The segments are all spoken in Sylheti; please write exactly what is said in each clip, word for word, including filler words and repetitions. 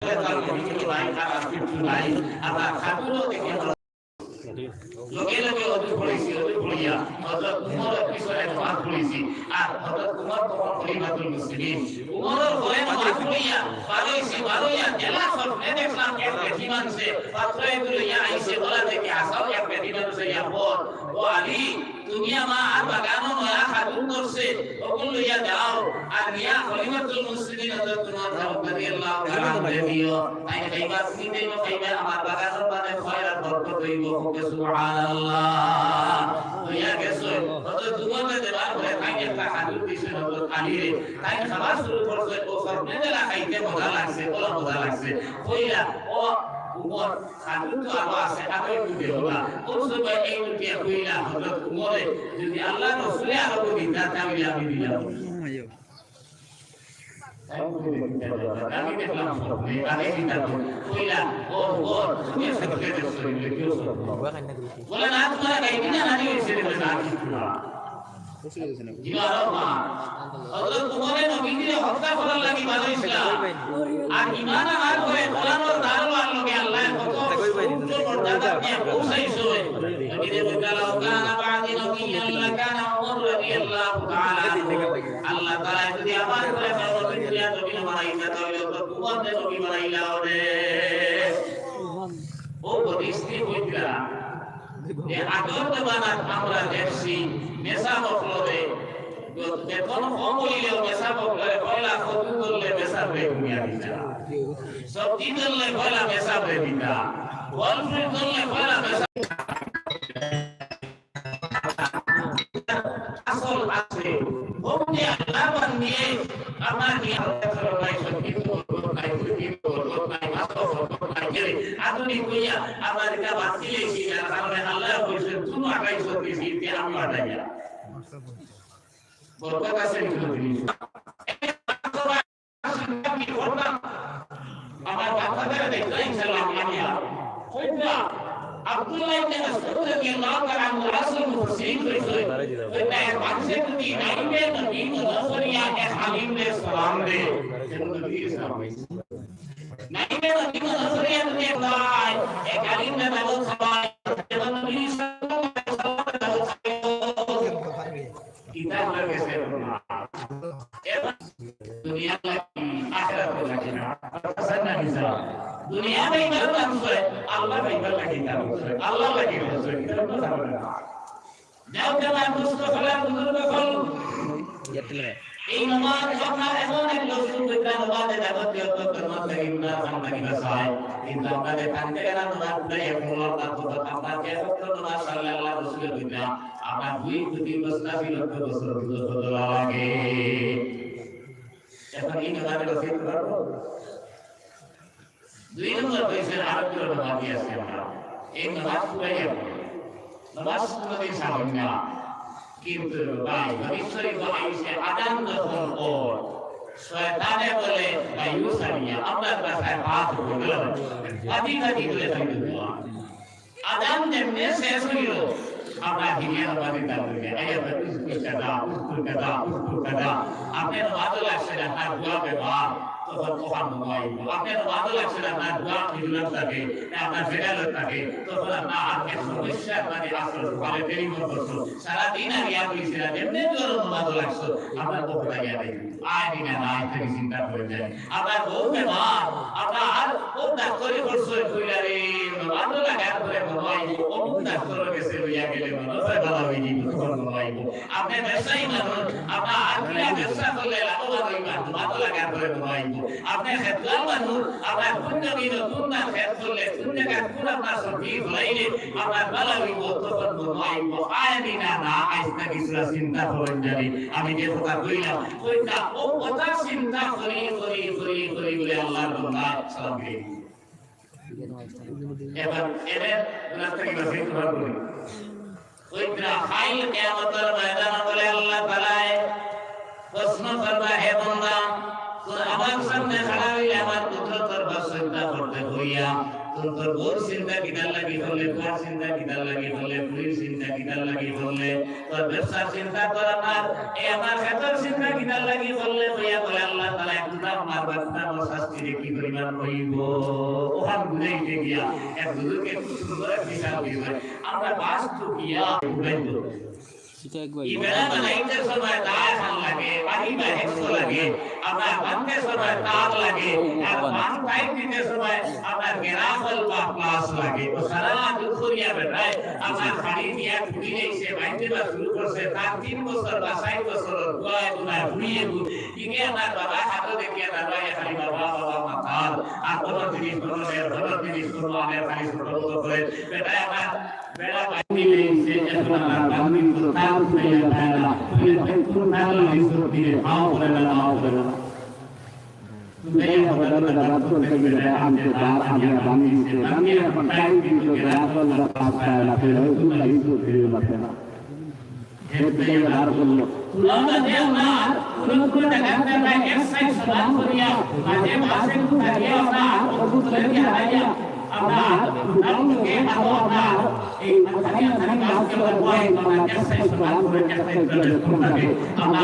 লগে লগে অজু পড়ছি, অজু পড়িয়া হযরত উমরর পিছনে নমাজ পড়ছি, আর হযরত উমর তখন খলিফাতুল মুসলিমিন। উমরর পরে নমাজ পড়িয়া বারইছি, বারইয়া যেলা স্বপ্নে দেখলাম এক বেটি মানষে পাথর এগু লইয়া আইছে, ওলা দেখি আসল এক বেটি মানষে ইয়া বল, "ও আলী, তুমি আমার বাগানো নয়া খাজুর ধরছে, ওগুন লইয়া যাও, আর নিয়া খলিফাতুল মুসলিমিন হযরত উমর ফারুক রাদিয়াল্লাহু তাআলা আনহুরে দিও।" তাইন খাইবা, তুমি তাইন খাইবা, আমার বাগানর মানে খয়রাত বরকত অইবো। কউক্কা সুবহানাল্লাহ। লইয়া গেছে, হযরত উমররে দেবার পরে তাইন একটা খাজুর দিছে হযরত আলীরে। তাইন খাওয়া শুরু করছে, ও স্বপ্নে যেলা খাইতে মজা লাগছে, ওলা মজা লাগছে। কইলা, "ও উমর, খাজুর তো আরো আছে, আরো একটু দেও না।" ও সময় এই উঠিয়া কইলা হযরত উমরে, "যদি আল্লাহর রসুলে আরো দিতা, তাইলে আমি দিলাম।" আমি দেখলাম স্বপ্নে, আগে চিন্তা করি। কইলা, "ও, ও, তুমি স্বপ্নে দেখছো, এগুলো কি স্বপ্ন?" বলে, "না, তোমার গাইবি না, না, আমি ছেড়ে দেবে, না, কিছু না।" জি, আরো মা। হযরত উমরে নবীজিরে হত্যা করার লাগি বানাইছিলা। আর ইমান আনার পরে কোরআনর দারোয়ার লগে আল্লাহ কত উচ্চ মর্যাদা দিয়া পৌঁছাইছে। নবীরে বলতে, "লাউ কানা বাদি নাবিয়্যান লাকানা উমর রাদিয়াল্লাহু তাআলা আনহু।" আল্লাহ তাআলা যদি আমার পরে নবী দুনিয়া নবী বানাইতা, তাহলে তো উমররে নবী বানাইলা অনে। ও বনিস্তি হইতরা। এ আগর জমানাত আমরা দেখছি, মেসাব অকলরে, বেতন কম অইলেও মেসাব অকলরে পয়লা কচু ধরলে মেসাবরে ঘুমিয়া দিতা। সবজি ধরলে পয়লা মেসাবরে দিতা। ফল ফ্রুট ধরলে পয়লা মেসাব আসল আছে। ভক্তি আল্লাহ বান্দিয়ে আমার নিয়ে আল্লাহ তাআলা নাই, সত্যি তো নাই, সত্যি তো নাই, আসল তো নাই। আধুনিক হইয়া আমার এটা বাদ দিলে কি, যার কারণে আল্লাহ বলছেন, "তুমি আগাই সত্যি, আমি বানাইয়া।" বরকত আছে কিন্তু জিনিস। আমার বাচ্চাদের দেখতে ইনশাআল্লাহ আমিয়া। কইতা, আব্দুল্লাহ ইবনে মাসউদ রাদিয়াল্লাহু তাআলা আনহু রাসূল মুফাসসিরিন কইছে, কইতা, এক মানুষে যদি নাইমে নবী মনে করিয়া এক আলিমরে সালাম দে, নাইমে নবী মনে করিয়া যদি এক আলিমরে দাওয়াত খাওয়ায়, নবী সালাম কিতাব হয়ে গেছে না। দুনিয়া লাগি, আখিরাত লাগি না। হাসান না মিছা? দুনিয়া বেইমান মানুষ হয়, আল্লাহ বেইমান লাগে না। আল্লাহ লাগে না। যাও, যাও, দুষ্ট ফেলা, বুজুর্গ ফেল। এই নমাজ আপনার এমন এক দস্তুর, যেটা নমাজে যাবতীয় তকরার মধ্যে ইমরান খান লাগি বাসায়। কিন্তু আপনাদের কান্দে গেলা নমাজ নাই, এখন আল্লাহ তো আপনার যে অক্ত নমাজ সাল্লাল্লাহু আলাইহি ওয়াসাল্লাম, আপনার দুই কোটি পঁচাশি লক্ষ বছর পর্যন্ত চলা লাগে। এখন এই নমাজে বসে পারবো? দুই নম্বর হইছে আরো দুটো নমাজ আছে আমরা। এই নমাজ পুরাই নমাজ কোনোদিন ছাড়েন না। কিন্তু ভাই, নবী শরীফ আইছে আজান যখন ওর, শয়তানে বলে, "ভাই, ইউসারিয়া, আমরা ভাষায় পাঁচ বলে, পাতি পাতি করে থাকি।" আজান যেমনে শেষ হইল, আমরা হিরিয়ার বাড়ি দাঁড়িয়ে, "আইয়া ভাই, উসকো কাদা, উসকো কাদা, উসকো কাদা।" আপনি নমাজ লাগছে না, তার দোয়া বেমার। তখন ওখান নয়। আপনি নমাজ লাগছে না, আপনার দোয়া খিজুরাত থাকে, না আপনার ফেরালত থাকে, তখন আপনার আজকে সমস্যার মাঝে আসল, সকালে দেরি করছো, সারাদিন আগে আর হয়েছে না, এমনি জোর নমাজ লাগছো, আপনার কত লাগে আর এই? আয় দিনে না, আয় থেকে চিন্তা করে যায়। আপনার বউ বেমার, আপনার আর ও ডাক্তারি করছো, কইলা রে, নমাজ লাগার পরে মনে হয়, ও ডাক্তার গেছে, লইয়া গেলে মনে হয় ভালো হয়ে যাবে, তখন মনে হয়। আপনি ব্যবসায়ী মানুষ, আপনার আর কিনা ব্যবসা করলে লাভবান হইবা, নমাজ লাগার পরে মনে হয়। আপনি খেতলাল মানুষ, আপনার কোন জমিন, কোন ধান খেত করলে, কোন জায়গায়, কোন আপনার সবজি ফলাইলে, আপনার ভালো হইব, তখন মনে হয়। আয় দিনা না, আজ থেকে কিছুটা চিন্তা করেন জানি। আমি যে কথা কইলাম, ওইটা ও কথা চিন্তা করি, করি, করি, করি বলে আল্লাহর বান্দা সালাম ফিরে দিল। এবার এদের গুনাহ থেকে বাঁচিয়ে তোমরা করি। ওই দিন কাইল কিয়ামতের ময়দানে বলে আল্লাহ তাআলায় প্রশ্ন করবা, "হে বান্দা, তুই আমার সামনে খাড়া হইলে আমার কুদরতর বাস্তবতা করতে করিয়া, তোর, তোর বউর চিন্তা কিতার লাগি করলে, তোর চিন্তা কিতার লাগি করলে, তোর চিন্তা কিতার লাগি করলে, তোর ব্যবসার চিন্তা কর আমার, এই আমার খেতর চিন্তা কিতার লাগি করলে, কইয়া বলে আল্লাহ তাআলা একটু আমার বাচ্চা আমার শাস্তি কি পরিমাণ হইব। ওখান বুঝাইতে গিয়া এক বুজুর্গে খুব সুন্দর এক মিসাল দিয়েছে। আমরা বাস্তু গিয়া বুঝাইব। ইটা একবার ই বেড়া বানাইতে সময় দা খান লাগে, বাড়ি বা হেক্সো লাগে, আমরা বানতে সময় তার লাগে, আর বান টাইম দিতে সময় আমরা গেরাফল বা প্লাস লাগে। ও সারা দুপুরিয়া বেটায় আমার খালি দিয়া ঘুরি যাইছে, বাইতে বা শুরু করছে, তার তিন বছর বা চার বছর দোয়া দোয়া ঘুরিয়ে ঘুরি। ইকে আমার বাবা হাতে দেখিয়া দাঁড়ায় খালি বাবা, বাবা মাতাল। আর কোনো জিনিস কোনো নেই, কোনো জিনিস কোনো আনের খালি ছোট বড় করে। বেটায় আমার বেড়া বান্ধি লইছে, এখন আর বান্ধি তো তার ফুটাইয়া দেয় না। এই যখন কোন তার লাইন করতে, হাও করে না, হাও করে না। ফুটাইয়া হঠাৎ হঠাৎ চলতে গেলে তাই আনতে তার আগে বান্ধি দিছে। বান্ধি এখন টাইট দিছে, বেড়া চলতে পারছে না, ফের ওই কোন লাইন করতে পারছে না। সে ফুটাইয়া বার করলো। তুলাটা দেও না, কোনো কোনো জায়গায় আমরা এক সাইড সমান করিয়া, মাঝে মাঝে একটু দাঁড়িয়ে আমরা অবুঝ করিয়া হারাইয়া। আমরা ফুটাও লোকে আরো আমরা এই স্থানীয় স্থানীয় মাছ করে বয়, আমরা চেষ্টা করলাম, করে চেষ্টা করে যখন থাকে, আমরা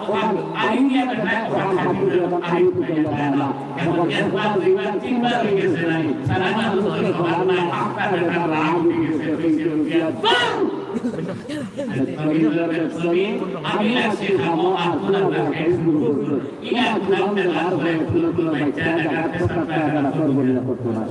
ওখান আইনিয়া বেটায় ওখান হাতে দিয়ে ওখান আইন তুলে দেয় না। এখন একবার, দুইবার, তিনবার হয়ে গেছে নাই। সারা মানুষ করে সবার নাই, আটটা বেটা রাগ উঠে গেছে, সেই যে উঠিয়া, "বাং!" আমি রাখছি খামো আর পুরা Facebook করতো। ইয়া কুলাম দেবার হয়ে কোনো কোনো বাচ্চা জাগাতে সাতটা এগারো করবো না, করতো না।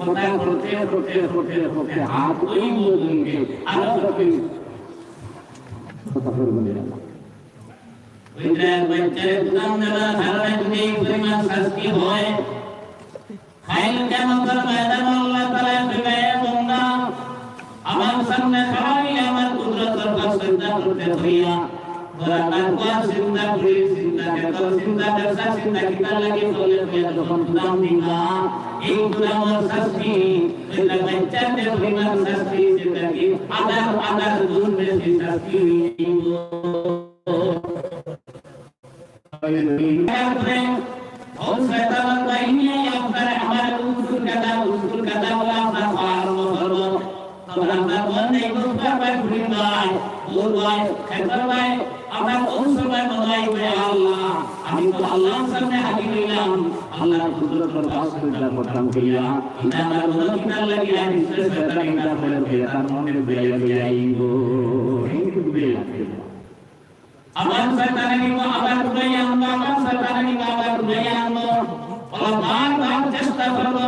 কথা করতে, করতে, করতে, করতে হাত এই মুখ নিতে আরো কত কথা করবো না। ওইটা বাচ্চারে গুলাম দেওয়ার কারণে যদি এই পরিমাণ শাস্তি হয়, কাইল কিয়ামতের ময়দানে আল্লাহ তাআলা কইবা, "এ বান্দা, আমার সামনে খাড়া অইয়া আমার কুদরতর পাও সিজদা করতে হইয়া, তোরা তাকওয়ার চিন্তা, ঘুড়ির চিন্তা, খেতর চিন্তা, ব্যবসার চিন্তা, কিতার লাগি করলে হইয়া যখন গুলাম দিবা, এই গুলামর শাস্তি, ওইটা বাচ্চাদের পরিমাণ শাস্তি, যেটা কি হাজার হাজার গুণ বেশি শাস্তি হইব।" আমি তো আল্লাহর সামনে হাজির হইলাম, আল্লাহর কুদরতর পাও সিজদা করতাম করিয়া, ইটা আমার মনে কিতার লাগি আর ইচ্ছে শয়তান ইটা করে করিয়া তার মনে ঘুরাইয়া লইয়া আইব। এই তো ঘুরে লাগছে। আবার শয়তানে নিব, আবার ঘুরাইয়া আনবো, আবার শয়তানে নিব, আবার ঘুরাইয়া আনবো। ওরা বারবার চেষ্টা করবো।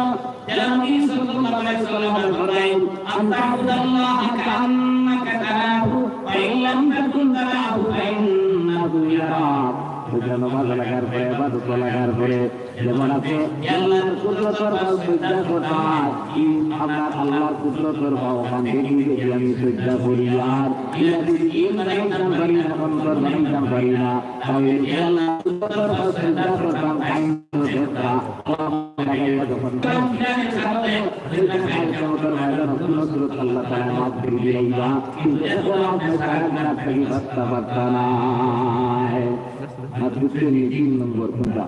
যেন নবী সাল্লাল্লাহু আলাইহি ওয়াসাল্লাম ফরমায়, "আন তা'বুদাল্লাহা কাআন্নাকা তারাহু, ফাইন লাম তাকুন তারাহু ফাইন্নাহু ইয়ারাক।" সুতরাং নামাজ লাগার পরে, ইবাদত লাগার পরে, যেমন আছে, আল্লাহর কুদরতর পাও সিজদা করতাম, ই আপনার আল্লাহর কুদরতর পাও ওখান দেখি দেখি আমি সিজদা করি। আর ইয়া যদি ইন বানাইতাম পারি না, অন্তর বানাইতাম পারি না, তাহলে আল্লাহর কুদরতর পাও সিজদা করতাম, আইন তো দেখতাম। যখন আল্লাহ তাআলা মাফ করে দিলাইবা, কিন্তু এখন আপনি সারা রাত থেকে বাঁচতে পারতা না। আর বুঝতে নেই তিন নম্বর কোনটা?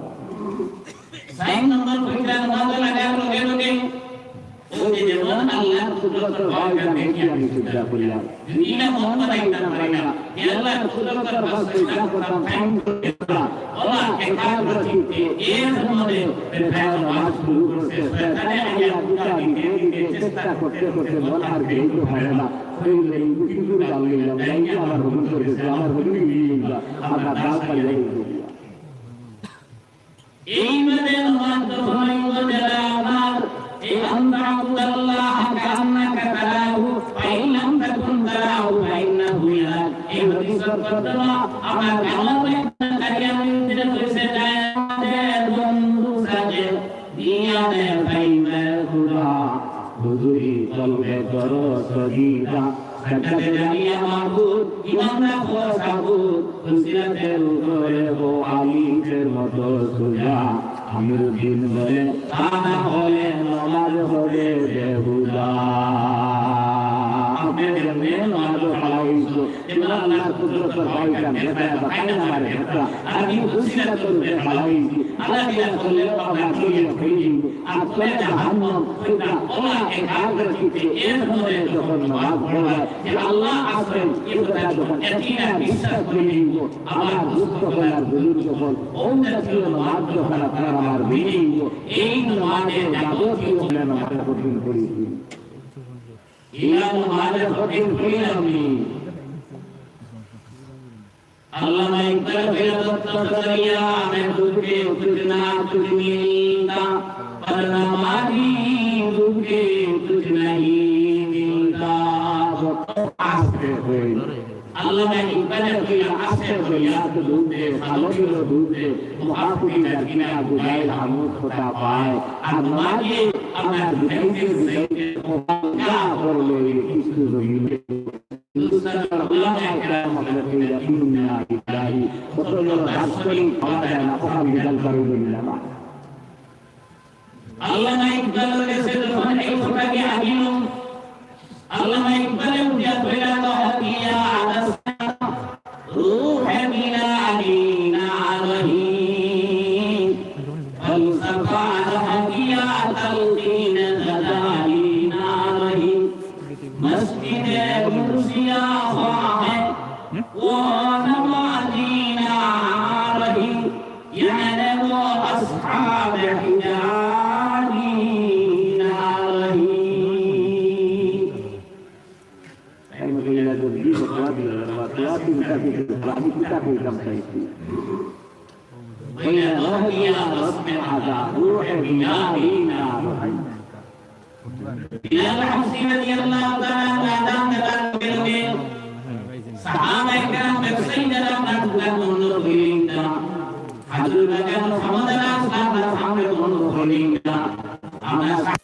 চার নম্বর পয়সা নামাজে লাগার লগে লগে, ওই যে যেমন আল্লাহর কুদরতর পাও ইখান দেখি আমি সিজদা করিলাম। যদি ইটা মন বানাইতাম পারি না, যে আল্লাহর কুদরতর পাও সিজদা করতাম, কায়েম করতাম। ওরা একাগ্র চিত্তে এর মধ্যে বেটায় নামাজ শুরু করছে। শয়তানে আইয়া ধোঁকা দিতে দিতে চেষ্টা করতে করতে মন আর গেইতে পারে না। ওই লেবু কিছু ডাল লইলাম, যাই আমার হুকুম করতেছে, আমার হুকুম দিয়ে দিলাম, আপনার ডাল পাইয়া দিয়ে দিলাম। এই মাঝে নামাজ যখন অইব, যারা আমার এই আন তা'বুদাল্লাহা কাআন্নাকা তারাহু, ফাইন লাম তাকুন তারাহু ফাইন্নাহু ইয়ারাক। এই হাদিসর তর্জমা আমার কালামে কারিমে যেটা কইছে, যায় বন্ধু সাজে, দিয়া দে পাইবে খুদা, হুজুরি তলবে করো সজিদা। সাক্ষাতে জানিয়া মাবুদ, ইমাম না খোদা মাবুদ, ফুসিলাতের উত্তরে ও আলিফের মতো সোজা। আমিরুদ্দিন বলে, তা না হলে নমাজ হবে বেহুদা। আপনি যেমনি নমাজও খাড়া হইছো, যেমন আল্লাহর কুদরতর পাওয়ার কাম, যেটা এবার খাই না মারে, যেটা আর আমি ফুসিলাতের উপরে খাড়া হইছি। আল্লাহ বিনা করলেও আমরা চলিয়া পড়ি। আর চলে জাহান্নাম, সেটা ওরা একাগ্র চিত্তে এর মনে যখন নামাজ পড়ায় যে আল্লাহ আছেন, এ কথা যখন একই না বিশ্বাস করে নিব, আমার দুঃখ হল আর বুজুর্গ হল, ও জাতীয় নামাজ যখন আপনার আমার বেরিয়ে নিব, এই নামাজে যাবতীয় হলে নামাজ কঠিন করেছি। এই নামাজ কঠিন করিলাম নি। علامہ اقبال کے لفظ تو دریا میں ڈوب کے کچھ نہ کچھ ملتا، پر نمازی ڈوب کے کچھ نہیں ملتا۔ আস্তে করে। আল্লামা ইকবাল ফির আস্তে দরিয়াত ডুব দে, খালো দিল ডুব দে, মহাকুটি জাকিরা গুজাইল হামুদ খোটা পায়। আর নামাজে আমার বুঝাইতে বুঝাইতে খোদা যা করলো এই কিছু জমিনে। হিন্দুস্তানের উলামায়ে কেরাম হকলে কইরা, ইন্না লিল্লাহি, কত বড় দার্শনিক হওয়া যায় না, ওখান বিধান করে বলি না। আল্লামা ইকবালর কাছে যখন এই কথা গিয়া হাজির, আল্লামা ইকবালে উঠিয়া কইরা, "কহদিয়া আলাস রুহ বিনা আলী না রহি, ফলসফা রহদিয়া তলকিন গজালি না রহি।" مسجد مرشد خواہ ہے، وہ نمازی نہ رہی، یعنی وہ اصحاب حجازی نہ رہی۔ علم کے علم کو بھی بتوا دیا، بتوا دیا، بتوا دیا، بتوا دیا۔ وإلى روح إلى رب عذا روح بلال نار۔ বিলাল হাবশী রাদিয়াল্লাহু তাআলা আনহু আযান দেবার লগে লগে সাহাবায়ে কেরাম ব্যবসায়ী যারা আপনার দোকান বন্ধ করিলেন না, হাজুর বাগান সমাজের আপনার সামনে বন্ধ করিলেন না। আমরা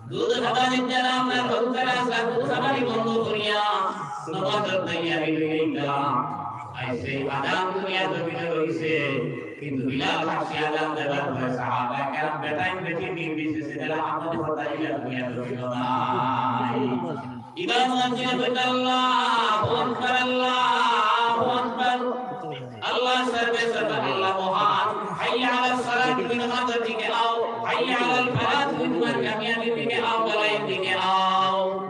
দুধ খাওয়ানির যারা আমরা গরু চড়া আছে, গরু খাওয়ানি বন্ধ করিয়া নমাজর তৈয়ারি লইয়া। আইজ সেই আযান দুনিয়া জমিনে রইছে, কিন্তু বিলাল হাবশী আযান দেবার পরে সাহাবায়ে কেরাম বেটাইন বেটিন নির্বিশেষে যারা আমল করতা ইলা দুনিয়া জমিনে নাই। ইমাম মসজিদে কইতা, "আল্লাহু আকবার, আল্লাহু আকবার।" আল্লাহ সর্বে সর্ব, আল্লাহ মহান। হাইয়া আলাস সালাহ, তুমি নামাজের দিকে আও। হাইয়া আলাল ফালাহ, তুমি তোমার কামিয়াবির দিকে আও, ভালাইর দিকে আও।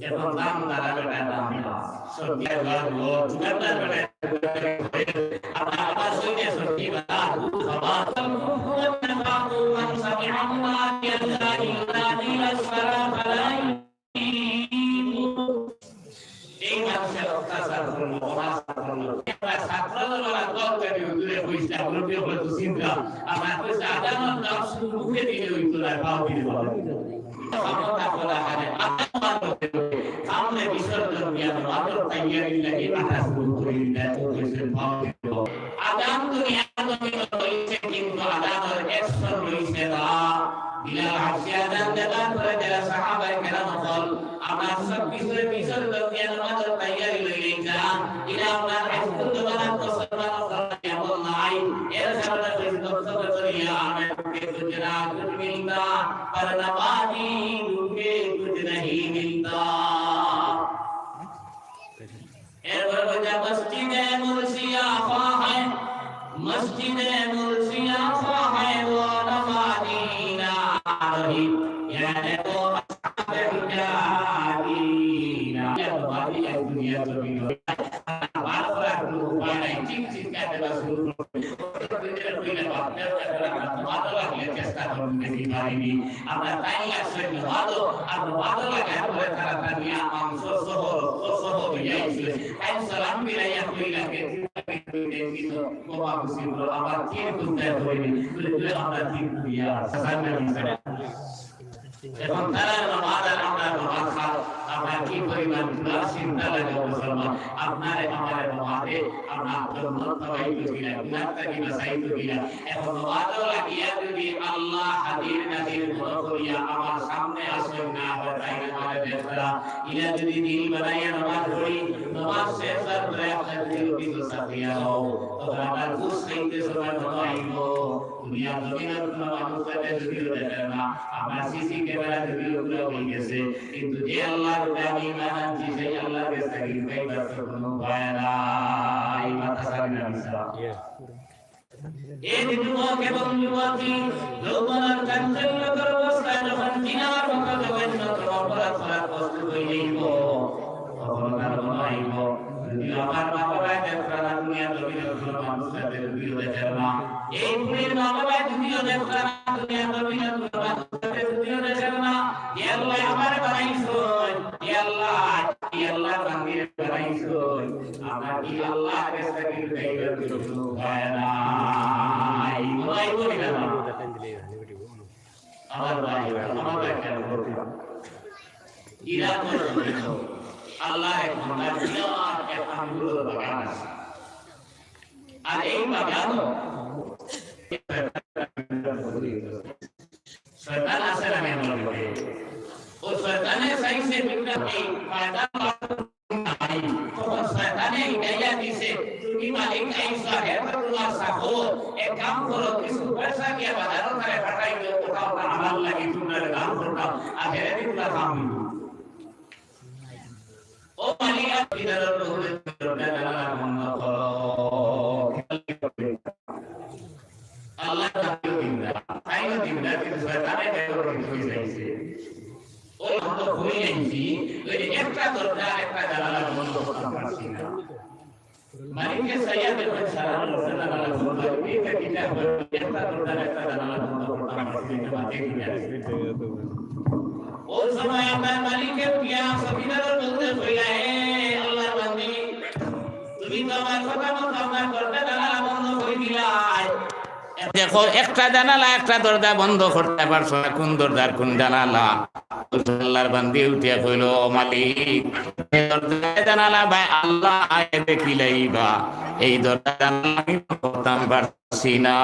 এখন দাম তারা বেটা দাম। সত্যি আল্লাহ, দোকানদার বেটা। আবার, আবার শুনে সত্যি কথা। এই মানুষের অত্যাচার করলো, অনাচার করলো। এবার ছাত্ররা দল করে হুজুরে কইছে, মুরব্বি হয়তো চিন্তা, আমার কইছে, আদালত দশ মুখে দিলে ওই তোলায় পাও দিলে বলো। ক্ষমতা করা হারে, আদালত সামনে বিসর্জন দিয়া মাত্র তাইয়ারি লাগে, আঠাশ মুখ করে দিলে, কইছে পাও দিলে। আযান দুনিয়ার জমিনে রইছে, কিন্তু আযানর action রইছে না। বিলাল হাবশী আযান দেবার পরে যারা সাহাবায়ে কেরাম অকল, আমরা সব কিছু পিছন লইয়া নামাজর তৈয়ারি লইয়া যাই। এরা আমরা হাই স্কুল জমানার মুসলমান অকল এমন নাই। এর কারণে ওই দপ্তরে চলিয়া আমরা কিছু না কিছু মিলতা, পর নামাজি রূপে কুছ নাহি মিলতা। এরপর বলছে, "মসজিদে মুর্শিদা খোয়া হ্যায়, মসজিদে মুর্শিদা খোয়া হ্যায়, ও নমাজি না রহি, ইয়ানি ও আসহাবে হুজাজি না।" নমাজি এক দুনিয়া জমিন। বারবার কোনো উপায় নাই, চিক চিক কাটে বা শুরু করে। চেষ্টা করুন, দেখি পারিনি। আমরা তাই আসলে নমাজও, আর নমাজও লাগে, আমরা তারা তানিয়া মাংস সহ, সহ হইয়া আইছে। তাই সালাম ফিরাইয়া কইলা, "কে কিন্তু বাবা মুসিবত, আমার কি বুঝতে হয়নি?" বলে, "বলে, আমরা কি বুঝিয়া?" সালাম ফিরাইয়া। এখন তারা নমাজ আর আমরা নমাজ খাও, আমরা কি পরিমাণ ক্লাসে চিন্তা লাগে মুসলমান, আপনারে আমারে নমাজে আমরা জন্নত পাইতো কিনা, গুনাহ থাকি বাঁচাইতো কিনা। এখন নমাজও লাগিয়া যদি আল্লাহ হাজির নাজির মনে করিয়া আমার সামনে আসেন না, আবার তাই আমারে দেখরা, ইলা যদি দিল বানাইয়া নমাজ পড়ি, নমাজ শেষ হওয়ার পরে আপনার যদি কিছু সাথিয়া হও, তখন আমার ঘুষ খাইতে সময় মনে হইব। দুনিয়ার জমিনের কোনো মানুষ তাকে যদিও দেখে না, আমার সিসি ক্যামেরা যদিও পুরো হয়ে গেছে, কিন্তু যে আল্লাহর উপরে আমি ঈমান আনছি, সেই আল্লাহর কাছ থেকে পাইবার কোনো উপায় নাই। মাথা ছাড়ি না, মিছা। এই যুবক এবং যুবতী, যৌবনের চাঞ্চল্যকর অবস্থায় যখন জিনার মতো জঘন্যতম অপরাধ করার প্রস্তুত হয়ে যাইব, তখন তার মনে হইব, যদি আমার মা বাবায় দেখরা না, দুনিয়ার জমিনের কোনো মানুষ তাকে যদিও দেখে না, এই ফুড়ির মা বাবায় যদিও দেখরা না, দুনিয়ার জমিনের কোনো মানুষ তাকে যদিও দেখে না, যে আল্লাহ আমারে বানাইছইন, যে আল্লাহ, যে আল্লাহ বান্দিরে বানাইছইন, আমার কি আল্লাহ কাছে কি চাইবার কোনো উপায় নাই? উপায় করি না। আমার ভাই, আমার ভাই কেন করতাম? ইরা করে আল্লাহ এক ঘন্টা বিরাট এক আঙ্গুরের বাগান আছে। আর এই বাগানও শয়তান আছে না কেন? ও শয়তানে চাইছে দুইটা এই পয়দা নাই। তখন শয়তানে হিদায়াত দিছে, "তুমি মালিক আইছো, হে তো তোমার চাকর, এক কাম করো, কিছু পয়সা দিয়া বাজারো তারে পাঠাই দিও, কোথাও আমার লাগি তোমরা দান করতাম, আর হেরে দিন না খাওয়াই।" ও মালিক, আপনি তারা তো হলে দরজা জানালা বন্ধ করো। আল্লাহ তাআলা দিনদার, তাইও দিনদার, কিন্তু শয়তানে বের করে দিতে চাইছে। ওই বন্ধ করে নিয়েছি, ওই যে একটা দরজা, একটা জানালা বন্ধ করতাম পারছি না। মালিককে চাইয়া দেখবেন, সারা দরজা জানালা বন্ধ, এইটা কিতা হলো? একটা দরজা, একটা জানালা বন্ধ করতাম পারছি না। ওই সময় আপনার মালিকের পিয়া সফিনারও বলতে কইলা, "এ আল্লাহর বান্দি, তুমি তো আমার কথা মতো আমার দরজা জানালা বন্ধ করে দিলায়।" দেখো, একটা জানালা, একটা দরজা বন্ধ করতে পারছো না, কোন দরজার কোন জানালা? আল্লাহর বান্দি উঠিয়া কইল, "ও মালিক, এই দরজা জানালা ভাই আল্লাহ আয় দেখিলাইবা, এই দরজা জানালা আমি বন্ধ করতাম পারছি না।"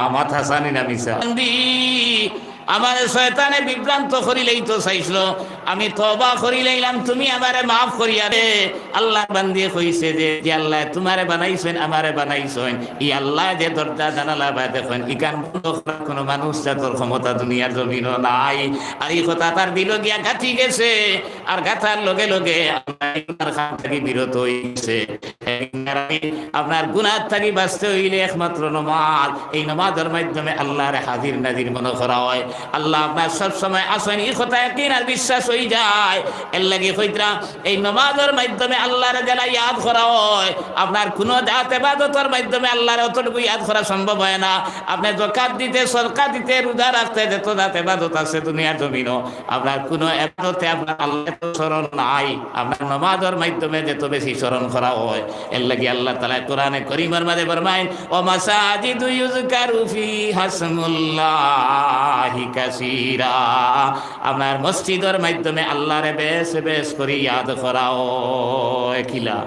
মাথা ছাড়ি না, মিছা। বান্দি, আমারে শয়তানে বিভ্রান্ত করিলাইতো চাইছিল, আমি তওবা করিলাইলাম, তুমি আমারে মাফ করিয়া দে। আল্লাহর বান্দিয়ে কইছে যে, যে আল্লাহ তোমারে বানাইছইন, আমারে বানাইছইন, ই আল্লাহ যে দরজা জানালা বায় দেখইন, ইখান বন্ধ করার কোনো মানুষ জাতর ক্ষমতা দুনিয়ার জমিনো নাই। আর ই কথা তার দিলো গিয়া গাঁথি গেছে, আর গাঁথার লগে লগে আল্লাহ ইগুনার কাম থাকি বিরত হয়ে গেছে। আপনার গুনাহ থাকি বাঁচতে হইলে একমাত্র নমাজ, এই নমাজের মাধ্যমে আল্লাহরে হাজির নাজির মনে করা হয়। আল্লাহ আপনার সব সময় আছেন, ই কথা ইয়াকিন আর বিশ্বাস হয়ে যায়। এর লাগি কইতরা, এই নমাজের মাধ্যমে আল্লাহরে যেলা ইয়াদ করা হয়, আপনার কোনো জাত এবাদতের মাধ্যমে আল্লাহরে অতটুকু ইয়াদ করা সম্ভব হয় না। আপনি যাকাত দিতে, সদকা দিতে, রোজা রাখতে, যত জাত এবাদত আছে দুনিয়ার জমিনো, আপনার কোনো এবাদতে আপনার আল্লাহরে স্মরণ নাই। আপনার নমাজের মাধ্যমে যত বেশি স্মরণ করা হয়, এর লাগি আল্লাহ তাআলা কোরআনে করিমের মাঝে ফরমাইন, "ওয়া মাসাজিদু ইউযকারু ফিহা ইসমুল্লাহি কাসীরা।" আপনার মসজিদের মাধ্যমে আল্লাহরে বেশ বেশ করি ইয়াদ করা হয়। কিলা?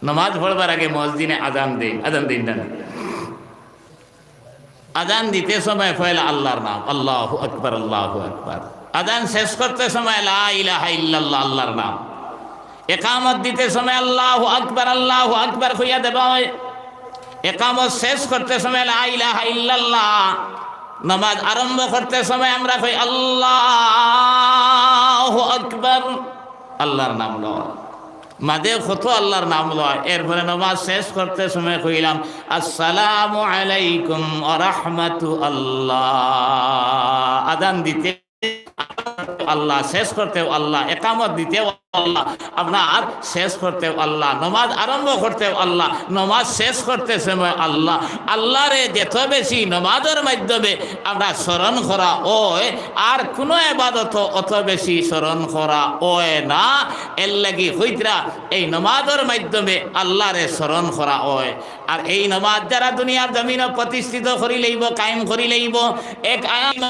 নমাজ পড়বার আগে মুয়াজ্জিনে আজান দেইন, আজান দেইন না? আজান দিতে সময় পয়লা আল্লাহর নাম, "আল্লাহু আকবার, আল্লাহু আকবার।" আজান শেষ করতে সময় "লা ইলাহা ইল্লাল্লাহ" আল্লাহর নাম। একামত দিতে সময় "আল্লাহু আকবার, আল্লাহু আকবার" কইয়া দেওয়া হয়। একামত শেষ করতে সময় "লা ইলাহা ইল্লাল্লাহ", নমাজ আরম্ভ করতে সময় আমরা কই "আল্লাহু আকবার", আল্লাহর নাম লয়। মাঝে কত আল্লাহর নাম লয়, এরপরে নমাজ শেষ করতে সময় কইলাম, "আসসালামু আলাইকুম ওয়া রাহমাতু আল্লাহ।" আজান দিতে আল্লাহ, শেষ করতেও আল্লাহ, একামত দিতেও আল্লাহ, আপনার শেষ করতেও আল্লাহ, নমাজ আরম্ভ করতেও আল্লাহ, নমাজ শেষ করতে সময় আল্লাহ। আল্লাহরে যত বেশি নমাজের মাধ্যমে আমরা স্মরণ করা হয়, আর কোনো এবাদত অত বেশি স্মরণ করা হয় না। এর লাগি কইতরা, এই নমাজের মাধ্যমে আল্লাহরে স্মরণ করা হয়। আর এই নমাজ যারা দুনিয়ার জমিনো প্রতিষ্ঠিত করি লইব, কায়েম করি লইব, এক আইন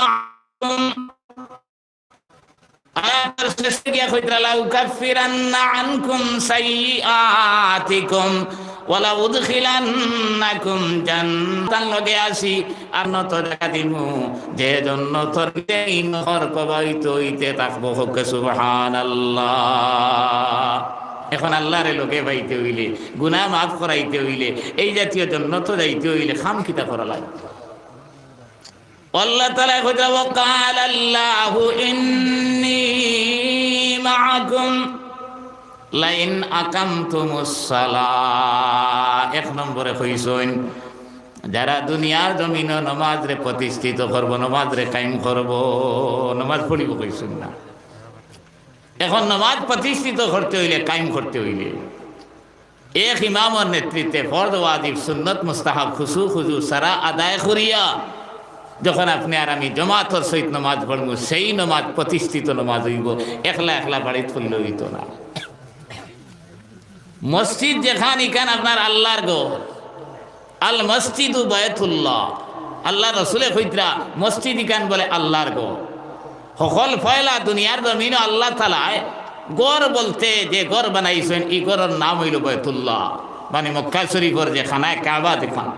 আয়াতর শেষে গিয়া কইতরা, "লাউকাফফিরান্না আনকুম সাইয়্যিআতিকুম ওয়া লাউদখিলান্নাকুম জান্নাতান।" লগে আছি, আর নত জাগা দিমু, যে জন্নতর ভিতরে এই নহর প্রবাহিত অইতে থাকবো। কউক্কা সুবহানাল্লাহ। এখন আল্লাহরে লগে পাইতে অইলে, গুনাহ মাফ করাইতে অইলে, এই জাতীয় জন্নতো যাইতে অইলে কাম কিতা করা লাগবো? আল্লাহ তাআলায় কইতরা, "ওয়া ক্বালাল্লাহু ইন্নী মাআকুম লাইন আকামতুমুস সালাহ।" এক নম্বরে কইছইন, যারা দুনিয়ার জমিনো নমাজরে প্রতিষ্ঠিত করবো, নমাজরে কায়েম করবো, নমাজ পড়িবো কইছইন না। এখন নমাজ প্রতিষ্ঠিত করতে অইলে, কায়েম করতে অইলে, এক ইমামর নেতৃত্বে ফরজ, ওয়াজিব, সুন্নত, মুস্তাহাব, খুশু, খুজু, সারা আদায় করিয়া যখন আপনে আর আমি জমাতর সহিত নমাজ পড়মু, সেই নমাজ প্রতিষ্ঠিত নমাজ অইবো, একলা একলা বাড়িত পড়লে অইতো না। মসজিদ যেখান, ইখান আপনার আল্লাহর ঘর। আল মসজিদু বায়তুল্লাহ। আল্লাহর রসুলে কইতরা, মসজিদ ইখান বলে আল্লাহর ঘর। হকল পয়লা দুনিয়ার জমিনো আল্লাহ তাআলায় ঘর বলতে যে ঘর বানাইছইন, ই ঘরর নাম অইলো বায়তুল্লাহ, মানে মক্কা শরীফর যে খানায়ে কাবা যেখান।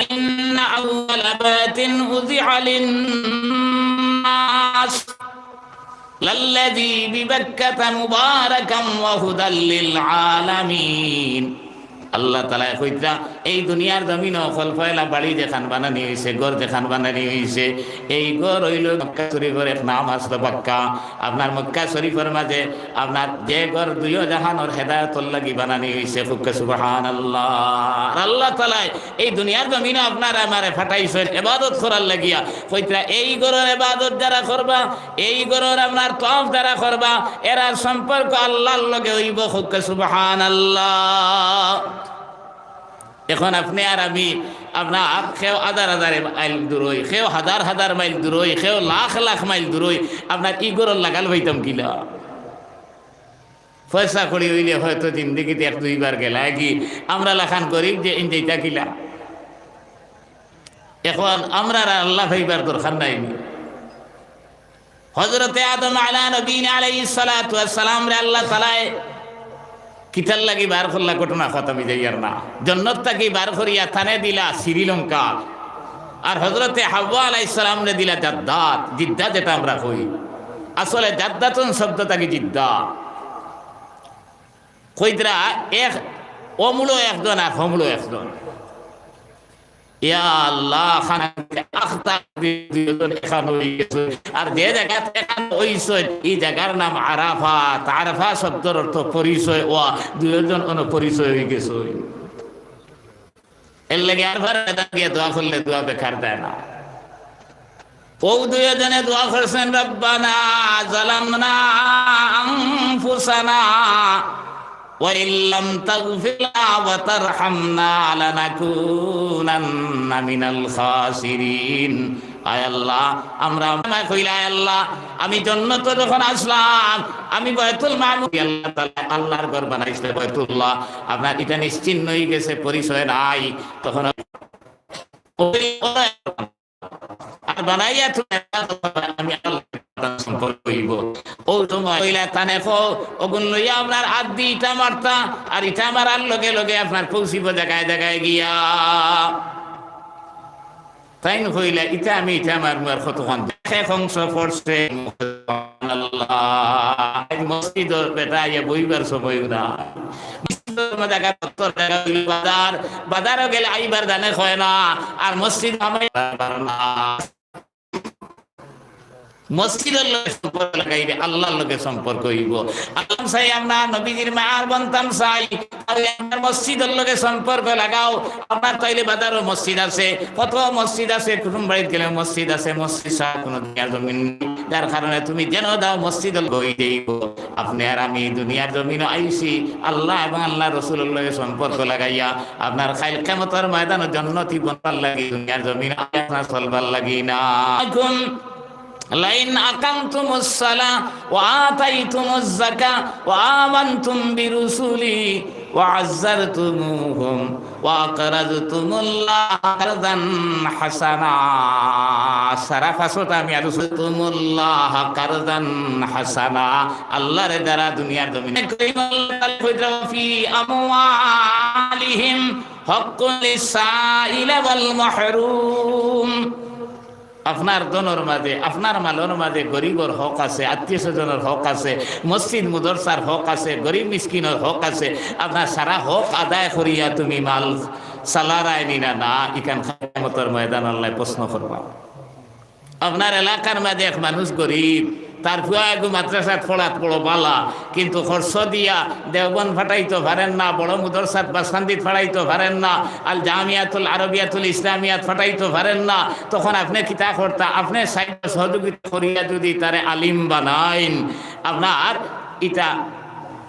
ইন্না আউওয়ালা বাইতিন উযিআ লিন-নাস লাল্লাযী বিবাক্কাতা মুবারাকাম ওয়া হুদাল লিল আলামিন। আল্লাহ তাআলায় কইতরা, এই দুনিয়ার জমিনো হকল পয়লা বাড়ি যেখান বানানি অইছে, ঘর যেখান বানানি অইছে, এই ঘর অইলো মক্কা শরীফর এক নাম আছলো বাক্কা। আপনার মক্কা শরীফর মাঝে আপনার যে ঘর দুইও জাহানর হেদায়তর লাগি বানানি অইছে, কউক্কা সুবহানাল্লাহ। আর আল্লাহ তাআলায় এই দুনিয়ার জমিনো আপনারে আমারে পাঠাইছইন ইবাদত করার লাগিয়া। কইতরা, এই ঘরর ইবাদত যারা করবা, এই ঘরর আপনার তওয়াফ যারা করবা, এরার সম্পর্ক আল্লাহর লগে অইবো, কউক্কা সুবহানাল্লাহ। এখন আপনে আর আমি, আপনার কেউ হাজার হাজার মাইল দূরই, কেউ হাজার হাজার মাইল দূরই, কেউ লাখ লাখ মাইল দূরই, আপনার ই ঘরর লাগাল পাইতাম কিলা? পয়সা কড়ি অইলে হয়তো জিন্দেগিত এক দুইবার গেলায় গি, আমরা লাখান গরিব যে ইন যাইতা কিলা? এখন আমরার আর আল্লাহ পাইবার দরকার নাই নি? হযরতে আদম আলা নবীনা আলাইহিস সালাতু ওয়াস সালামরে আল্লাহ তাআলায় কিতার লাগি বার করলা, ঘটনা কথা আমি যাইয়ার না। জন্নত থাকি বার করিয়া তানে দিলা শ্রীলঙ্কা, আর হযরতে হাওয়া আলাইহিস সালামরে দিলা জাদ্দাত, জিদ্দা যেটা আমরা কই, আসলে জাদ্দাতুন শব্দ থাকি জিদ্দা। কইতরা এক, অমূলো একজন আর হমূলো একজন। ইয়া আল্লাহ, খানা আখতা দুইজন এখান অইগেছে। আর যে জাগাত এখান অইছে, ই জাগার নাম আরাফাত। আরাফা শব্দর অর্থ পরিচয় অওয়া, দুইজন অনো পরিচয় অইগেছে। এর লাগি আর ফারে গিয়া দোয়া করলে দোয়া বেকার যায় না। অউ দুইজনে দোয়া করছইন, "রব্বানা যালামনা আনফুসানা ওয়া ইল্লাম তাগফির লানা ওয়া তারহামনা লানাকুনান্না মিনাল খাসিরিন।" আয় আল্লাহ, আমরা, আমরা কইলা, "আয় আল্লাহ, আমি জন্নত যখন আছলাম, আমি বায়তুল মামুর, আল্লাহ তাআলা আল্লাহর ঘর বানাইছলা বায়তুল্লাহ, আপনার ইটা নিশ্চিহ্ন অইগেছে, পরিচয় নাই।" তখন আর বানাইয়া তুমি আমি আল্লাহর সম্পর্ক অইবো। অউ সময় কইলা, "তানে কও, অগুন লইয়া আপনার আত দি ইটা মারতা, আর ইটা মারার লগে লগে আপনার পৌঁছিবো জাগায় জাগায় গিয়া।" তাইন কইলা, "ইটা আমি ইটা মারমু, আর কতক্ষণ?" দেখে কংস পড়ছে, সুবহানাল্লাহ। আইজ মসজিদর বেটা আইয়া বইবার সময় না। মসজিদর জাগা, দপ্তর জাগা অইলো বাজার, বাজারো গেলে আইবার জানে কয় না, আর মসজিদ আমার না। মসজিদর লগে সম্পর্ক লাগাইলে আল্লাহর লগে সম্পর্ক অইবো। আল্লাহ চাই আমরা নবীজির মায়ার বনতাম চাই, তাইলে আপনার মসজিদর লগে সম্পর্ক লাগাও। আপনার তাইলে বাজারো মসজিদ আছে, কত মসজিদ আছে, কুটুম বাড়িত গেলে মসজিদ আছে, মসজিদ ছাড়া কোনো দুনিয়ার জমিন নেই। যার কারণে তুমি যেনো যাও মসজিদর লগে অই যাইবো। আপনে আর আমি দুনিয়ার জমিনো আইছি আল্লাহ এবং আল্লাহর রসুলর লগে সম্পর্ক লাগাইয়া। আপনার কাইল কিয়ামতর ময়দানো জন্নতি বনবার লাগি দুনিয়ার জমিনো আইয়া আপনার চলবার লাগি না। লাইন আকামতুমুস সালাহ ওয়া আতাইতুমুজ যাকাহ ওয়া আমানতুম বিরুসুলি وعزرتموهم وأقرضتم الله قرضا حسنا। সারা পাঁচটা আমি আলোচনা, তুমুল্লাহ কারদান হাসানা, আল্লাহর দ্বারা দুনিয়ার জমিনে করিম আল্লাহ তাআলা কইরা, في أموالهم حق للسائل والمحروم। আপনার ধনর মাঝে, আপনার মালর মাঝে গরিবর হক আছে, আত্মীয় স্বজনর হক আছে, মসজিদ মাদ্রাসার হক আছে, গরিব মিসকিনর হক আছে। আপনার সারা হক আদায় করিয়া তুমি মাল চালারায় নি না, না, ইখান কিয়ামতর ময়দান আল্লায় প্রশ্ন করবা। আপনার এলাকার মাঝে এক মানুষ গরিব, তার ফুয়া এগু মাদ্রাসাত পড়াত বড় বালা, কিন্তু খরচ দিয়া দেওবন্দ ফাটাইতো পারেন না, বড় মাদ্রাসাত বাসকান্দিত ফাটাইতো পারেন না, আল জামিয়াতুল আরবিয়াতুল ইসলামিয়াত ফাটাইতো পারেন না, তখন আপনে কিতা করতা? আপনে সাহায্য সহযোগিতা করিয়া যদি তারে আলিম বানাইন, আপনার ইটা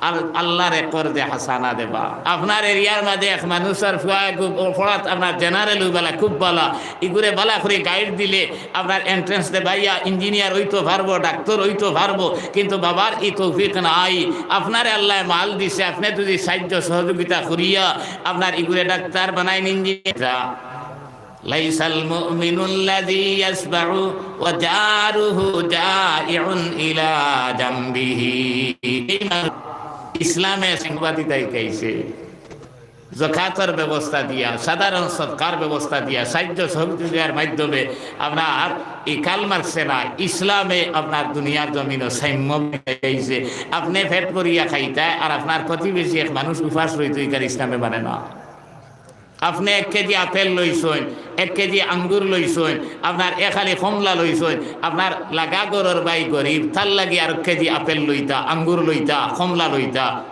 আল-, আল্লাহরে কর্জে হাসানা দেবা। আপনার এরিয়ার মাঝে এক মানুষর ফুয়া এগু পড়াত আপনার জেনারেল অউ বালা, খুব বালা, ইগুরে বালা করি গাইড দিলে আপনার এন্ট্রেন্স দেবাইয়া ইঞ্জিনিয়ার অইতো পারবো, ডাক্তার অইতো পারবো, কিন্তু বাবার ই তৌফিক নাই। আপনারে আল্লায় মাল দিছে, আপনে যদি সাহায্য সহযোগিতা করিয়া আপনার ইগুরে ডাক্তার বানাইন, ইঞ্জিনিয়ার। ليس المؤمن الذي يشبع وجاره جائع إلى جنبه। ইসলামে সাংবাদিকতা শিখাইছে। যাকাতর ব্যবস্থা দিয়া, সাধারণ সদকার ব্যবস্থা দিয়া, সাহায্য সহযোগিতার মাধ্যমে আপনার ই কার্ল মার্কসে না, ইসলামে আপনার দুনিয়ার জমিনো সাম্য বিধাইছে। আপনে পেট ভরিয়া খাইতা, আর আপনার প্রতিবেশী এক মানুষ উপাস রইতো, ইখান ইসলামে মানে না। আপনে এক কেজি আপেল লইছইন, এক কেজি আঙ্গুর লইছইন, আপনার এক হালি কমলা লইছইন, আপনার লাগা ঘরর ভাই গরিব, তার লাগি আর এক কেজি আপেল লইতা, আঙ্গুর লইতা, কমলা লইতা।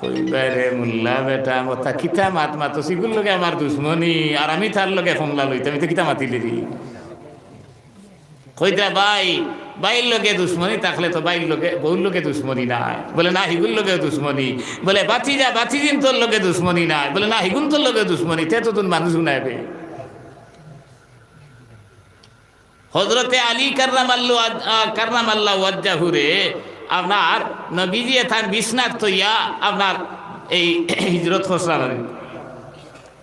কইবা রে মোল্লা বেটা, মতা কিতা মাত মাতস, ইগুর লগে আমার দুশমনি, আর আমি তার লগে কমলা লইতাম, ইতা কিতা মাতিলি রে? কইতা ভাই, ভাইর লগে দুশমনি থাকলে তো ভাইর লগে, বউর লগে দুশমনি নাই। বলে, না, হিগুর লগে দুশমনি। বলে, ভাতিজা, ভাতিজিন্তর লগে দুশমনি নাই। বলে, না, হিগুন্তর লগে দুশমনি। তে তো তুন মানুষ গুনাইবে। হযরতে আলী কাররামাল্লাহু ওয়াজ-, আ, কাররামাল্লাহু ওয়াজহাহুরে আপনার নবীজিয়ে তান বিছনাত থইয়া আপনার এই হিজরত করছলা।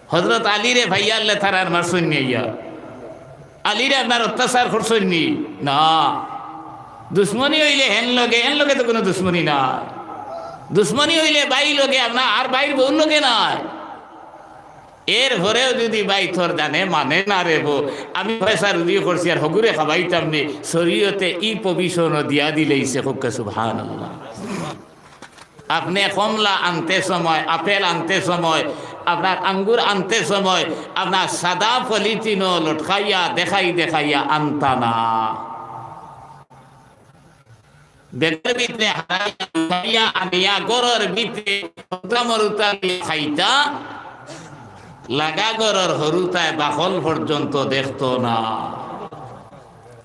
হযরত আলীরে পাইয়ারলে তারার মারছইন নি আইয়া? আলীরে আপনার অত্যাচার করছইন নি? না। দুশমনি অইলে হেন লগে, হেন লগে তো কুনু দুশমনি নাই। দুশমনি অইলে ভাইর লগে আপনার, আর ভাইর বউর লগে নাই। এর পরেও যদি ভাই তোর জানে মানে না রে বো, আমি পয়সা রুজি করছি আর হগুরে খাবাইতাম নি, শরীয়তে ই প্রভিশনও দিয়া দিলাইছে, কউক্কা সুবহানাল্লাহ। আপনে কমলা আনতে সময়, আপেল আনতে সময়, আপনার আঙ্গুর আনতে সময়, আপনার সাদা পলিথিনও লটকাইয়া দেখাই দেখাইয়া আনতা না। ব্যাগর ভিতরে হারাইয়া, লুকাইয়া আনিয়া ঘরর ভিতরে হরুতা মরুতা দিয়া খাইতা, লাগা ঘরর হরুতায় বাকল পর্যন্ত দেখতো না।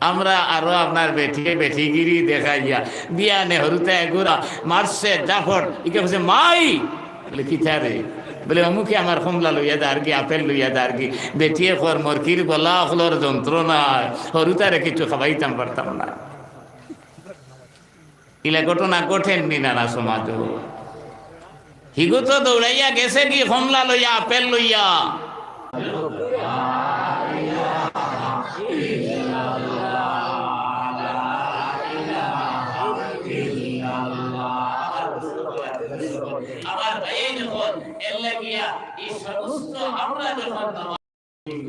আমরা আরো আপনার বেটিয়ে বেটিগিরি দেখাইয়া, বিয়ানে হরুতায় গুড়া মারছে জাফট, ইকে কইছে, "মাই!" বলে, "কিতা রে?" বলে, "অমুকে আমার কমলা লইয়া যারগি, আপেল লইয়া যারগি।" বেটিয়ে কর, "মরকির গলা অকলর যন্ত্রণায় হরুতারে কিছু খাবাইতাম পারতাম না।" ইলা ঘটনা ঘটের নি নানা সমাজো? হিগু তো দৌড়াইয়া গেছেগি কমলা লইয়া, আপেল লইয়া। আমার ভাই যখন এর লাগিয়া এই সমস্ত আমরা যখন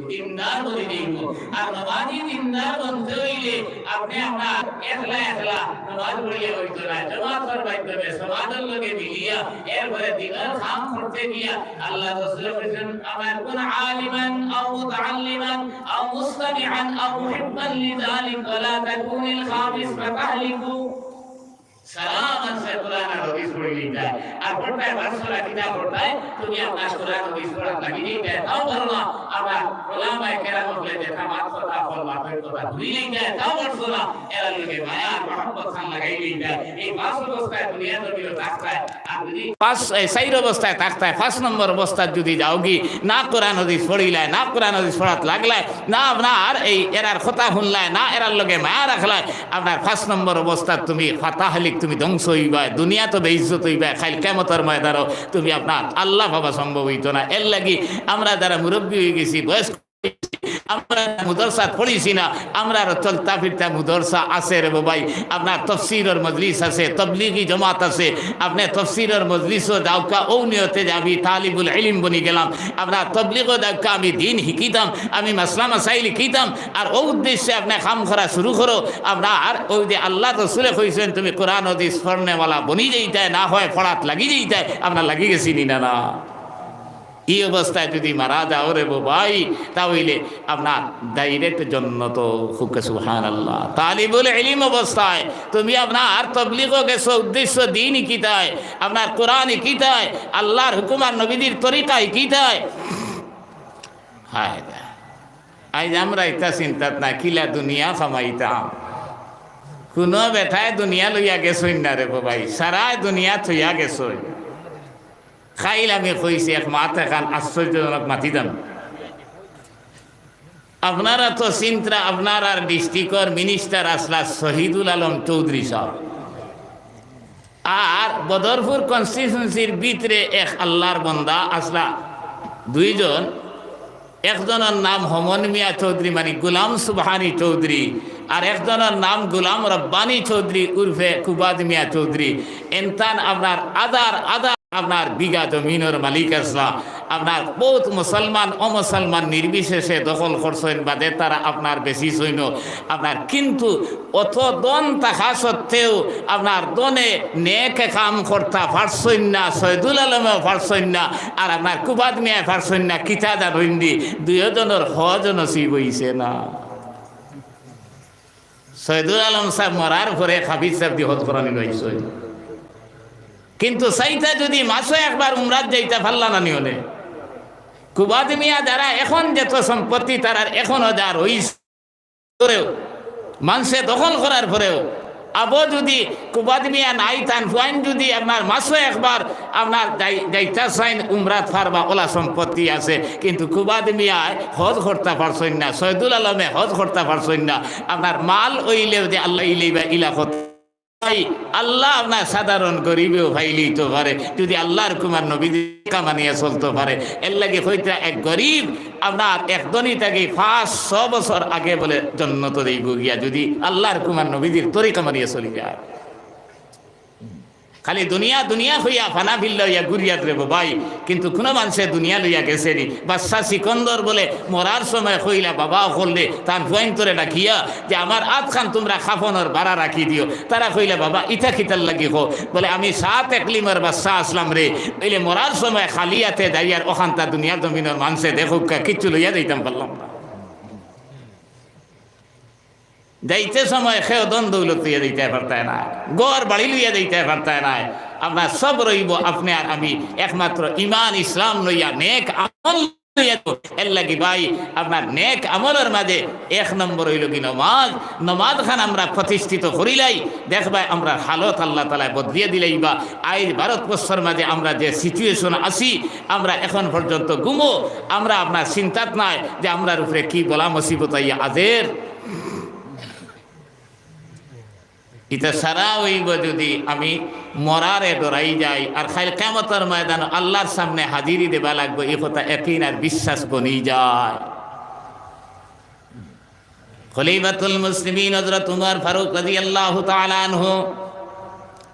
দিনদার বনি যাইবো। আর নমাজি দিনদার বনতে অইলে আপনে আপনার একলা একলা নমাজ পড়িয়া অইতো নায়, জমাতর মাধ্যমে সমাজর লগে মিলিয়া এরপরে দিনর কাম করতে গিয়া আল্লাহ রসুল বলেছেন, "আমান কুন আলিমান আও মুতাআল্লিমান আও মুস্তামিআন আও মুহিব্বান লিযালিক ওয়া লা তাকুনিল খামিস ফাতাহলিকু।" সারা মানষে কোরআন আর হাদিস পড়িলিতায়। আর পড়তায় পাঁচশোটা কিতাব পড়তায়, তুমি আপনার কোরআন হাদিস পড়াত লাগি যাইতায়, তাও পারো না। আবার ওলামায়ে কেরাম অকলে যেতা মাত কথা, ফল মাতের কথা ভুলি যাইতায়, তাও পারছো না। এরার লগে মায়া আর মহব্বত খান লাগাই যাইতায়। এই পাঁচ অবস্থায় দুনিয়া জমিনো থাকতায়। আর যদি পাঁচ, এই চাইর অবস্থায় থাকতায়, পাঁচ নম্বর অবস্থাত যদি যাওগি, না কোরআন হাদিস পড়িলায়, না কোরআন হাদিস পড়াত লাগলায়, না আপনার এই এরার কথা হুনলায়, না এরার লগে মায়া রাখলায়, আপনার পাঁচ নম্বর অবস্থাত তুমি ফাতাহলিক, তুমি ধ্বংস অইবায়। দুনিয়া তো বেইজ্জত ইজ্জত অইবায়, কাইল কিয়ামতর ময়দানো তুমি আপনার আল্লাহ পাওয়া সম্ভব অইতো না। এরলাগি আমরা যারা মুরব্বি অইগেছি, বয়স, আমরা মুদরসাত পড়ছি না, আমরার চলতা ফিরতা মুদরসা আছে রে বাবাই, আপনার তফসিরর মজলিস আছে, তবলিগি জমাত আছে, আপনে তফসিরর মজলিসো যাউক্কা, অউ নিয়তে যে আমি তালিবুল ইলিম বনি গেলাম, আপনার তবলিগো যাউক্কা, আমি দিন হিকিতাম, আমি মাসলা মাসাইল হিকিতাম, আর অউ উদ্দেশ্যে আপনে কাম করা শুরু করো। আপনার অউ যে আল্লার রসুলে কইছইন, তুমি কোরআন হাদিস পড়নেওয়ালা বনি যাইতায়, না হয় পড়াত লাগি যাইতায়, আপনার লাগি গেছি নি না, না? ই অবস্থায় যুদি মারা যাও রে বাবাই, তা অইলে আপনার direct জন্নত। কউক্কা সুবহানাল্লাহ। তালিবুল ইলিম অবস্থায় তুমি আপনার তবলিগো গেছো, উদ্দেশ্য দিন হিকিতায়, আপনার কোরআন হিকিতায়, আল্লার হুকুম আর নবীজির তরিকা হিকিতায়। হায় রে। আইজ আমরা ইতা চিন্তাত না, কিলা দুনিয়া কামাইতাম। কুনু বেটায় দুনিয়া লইয়া গেছইন না রে বাবাই, সারায় দুনিয়া থইয়া গেছইন। কাইল আমি কইছি এক মাত, এখান আশ্চর্যজনক মাতিতাম। আপনারা তো চিন্তা, আপনারার district-র minister আছলা শহীদুল আলম চৌধুরী সাব, আর বদরপুর constituency-র ভিতরে এক আল্লার বন্দা আছলা দুইজন, একজনর নাম হমন মিয়া চৌধুরী, মানে গুলাম সুবহানী চৌধুরী, আর একজনর নাম গুলাম রব্বানী চৌধুরী উরফে কুবাদ মিয়া চৌধুরী। এনতান আপনার আদার আদার আপনার বিঘা জমিনর মালিক আছলা। আপনার বউত মুসলমান অমুসলমান নির্বিশেষে দখল করছইন, বাদে তারা আপনার বেশি সৈন্য। আপনার কিন্তু অত ধন থাকা সত্ত্বেও আপনার ধনে নেক কাম করতা পারছইন না, শহীদুল আলমেও পারছইন না, আর আপনার কুবাদ মিয়ায় পারছইন না। কিতা জানইন নি, দুইওজনর হজ নসিব অইছে না। শহীদুল আলম সাব মরার পরে হাফিজ সাব দি হজ করানি লইছইন, কিন্তু চাইতা যুদি মাসো একবার উমরাত যাইতা পারলা না নি অনে। কুবাদ মিয়া যারা এখন যত সম্পত্তি তারার এখনো যা রইছে, মানষে দখল করার পরেও আবো যুদি কুবাদ মিয়া নাই, তান ফুয়াইন যুদি আপনার মাসো একবার আপনার যাই-, যাইতা চাইন উমরাত পারবা, অলা সম্পত্তি আছে, কিন্তু কুবাদ মিয়ায় হজ করতা পারছইন না, শহীদুল আলমে হজ করতা পারছইন না। আপনার মাল অইলেও যে আল্লাহ ইলেইবা ইলা কথা। আল্লাহ আপনার সাধারণ গরিবেও পাইলিতো পারে, যুদি আল্লার হুকুম আর নবীর তরিকা মানিয়া চলতো পারে। এরলাগি কইতরা এক গরিব আপনার এক ধনী থাকি পাঁচ ছ বছর আগে বলে জন্নতো যাইবো গিয়া, যুদি আল্লার হুকুম আর নবীর তরিকা মানিয়া চলি যায়। খালি দুনিয়া দুনিয়া কইয়া ফানা ফিল্লা অইয়া ঘুরিয়াত রে বাবাই, কিন্তু কুনু মানষে দুনিয়া লইয়া গেছে নি। বাদশা সিকন্দর বলে মরার সময় কইলা, বাবা অকলরে, তান ফুয়াইন্তরে ডাকিয়া যে আমার আতখান তুমরা কাফনর ভাড়া রাখি দিও। তারা কইলা, বাবা ইতা কিতার লাগি কও? বলে আমি সাত একলিমর বাদশা আছলাম রে, অইলে মরার সময় খালি আতে যাইয়ার অখানতা দুনিয়ার জমিনর মানষে দেখউক্কা, কিচ্ছু লইয়া যাইতাম পারলাম না। যাইতে সময় কেউ ধন দৌলত লইয়া যাইতায় পারতায় নায়, ঘর বাড়ি লইয়া যাইতায় পারতায় নায়। আপনার সব রইবো আপনে আর আমি, একমাত্র ইমান ইসলাম লইয়া, নেক আমল লইয়া। এরলাগি ভাই, আপনার নেক আমলর মাঝে এক নম্বর অইলো কি নমাজ। নমাজ খান আমরা প্রতিষ্ঠিত করিলাই, দেখবায় আমরার হালত আল্লাহ তাআলায় বদলিয়া দিলাইবা। আইজ ভারতবর্ষর মাঝে আমরা যে situation আছি, আমরা এখন পর্যন্ত ঘুমো, আমরা আপনার চিন্তাত নাই যে আমরার উপরে কি বলা মুসিবত আইয়া আজের। ইতা সারা অইবো যুদি আমি মরারে ডরাই যাই, আর কাইল কিয়ামতর ময়দানো আল্লার সামনে হাজিরি দেবা লাগবো, ই কথা একিন আর বিশ্বাস বনি যায়। খলিফাতুল মুসলিমিন হযরত উমর ফারুক রাদিয়াল্লাহু তাআলা আনহু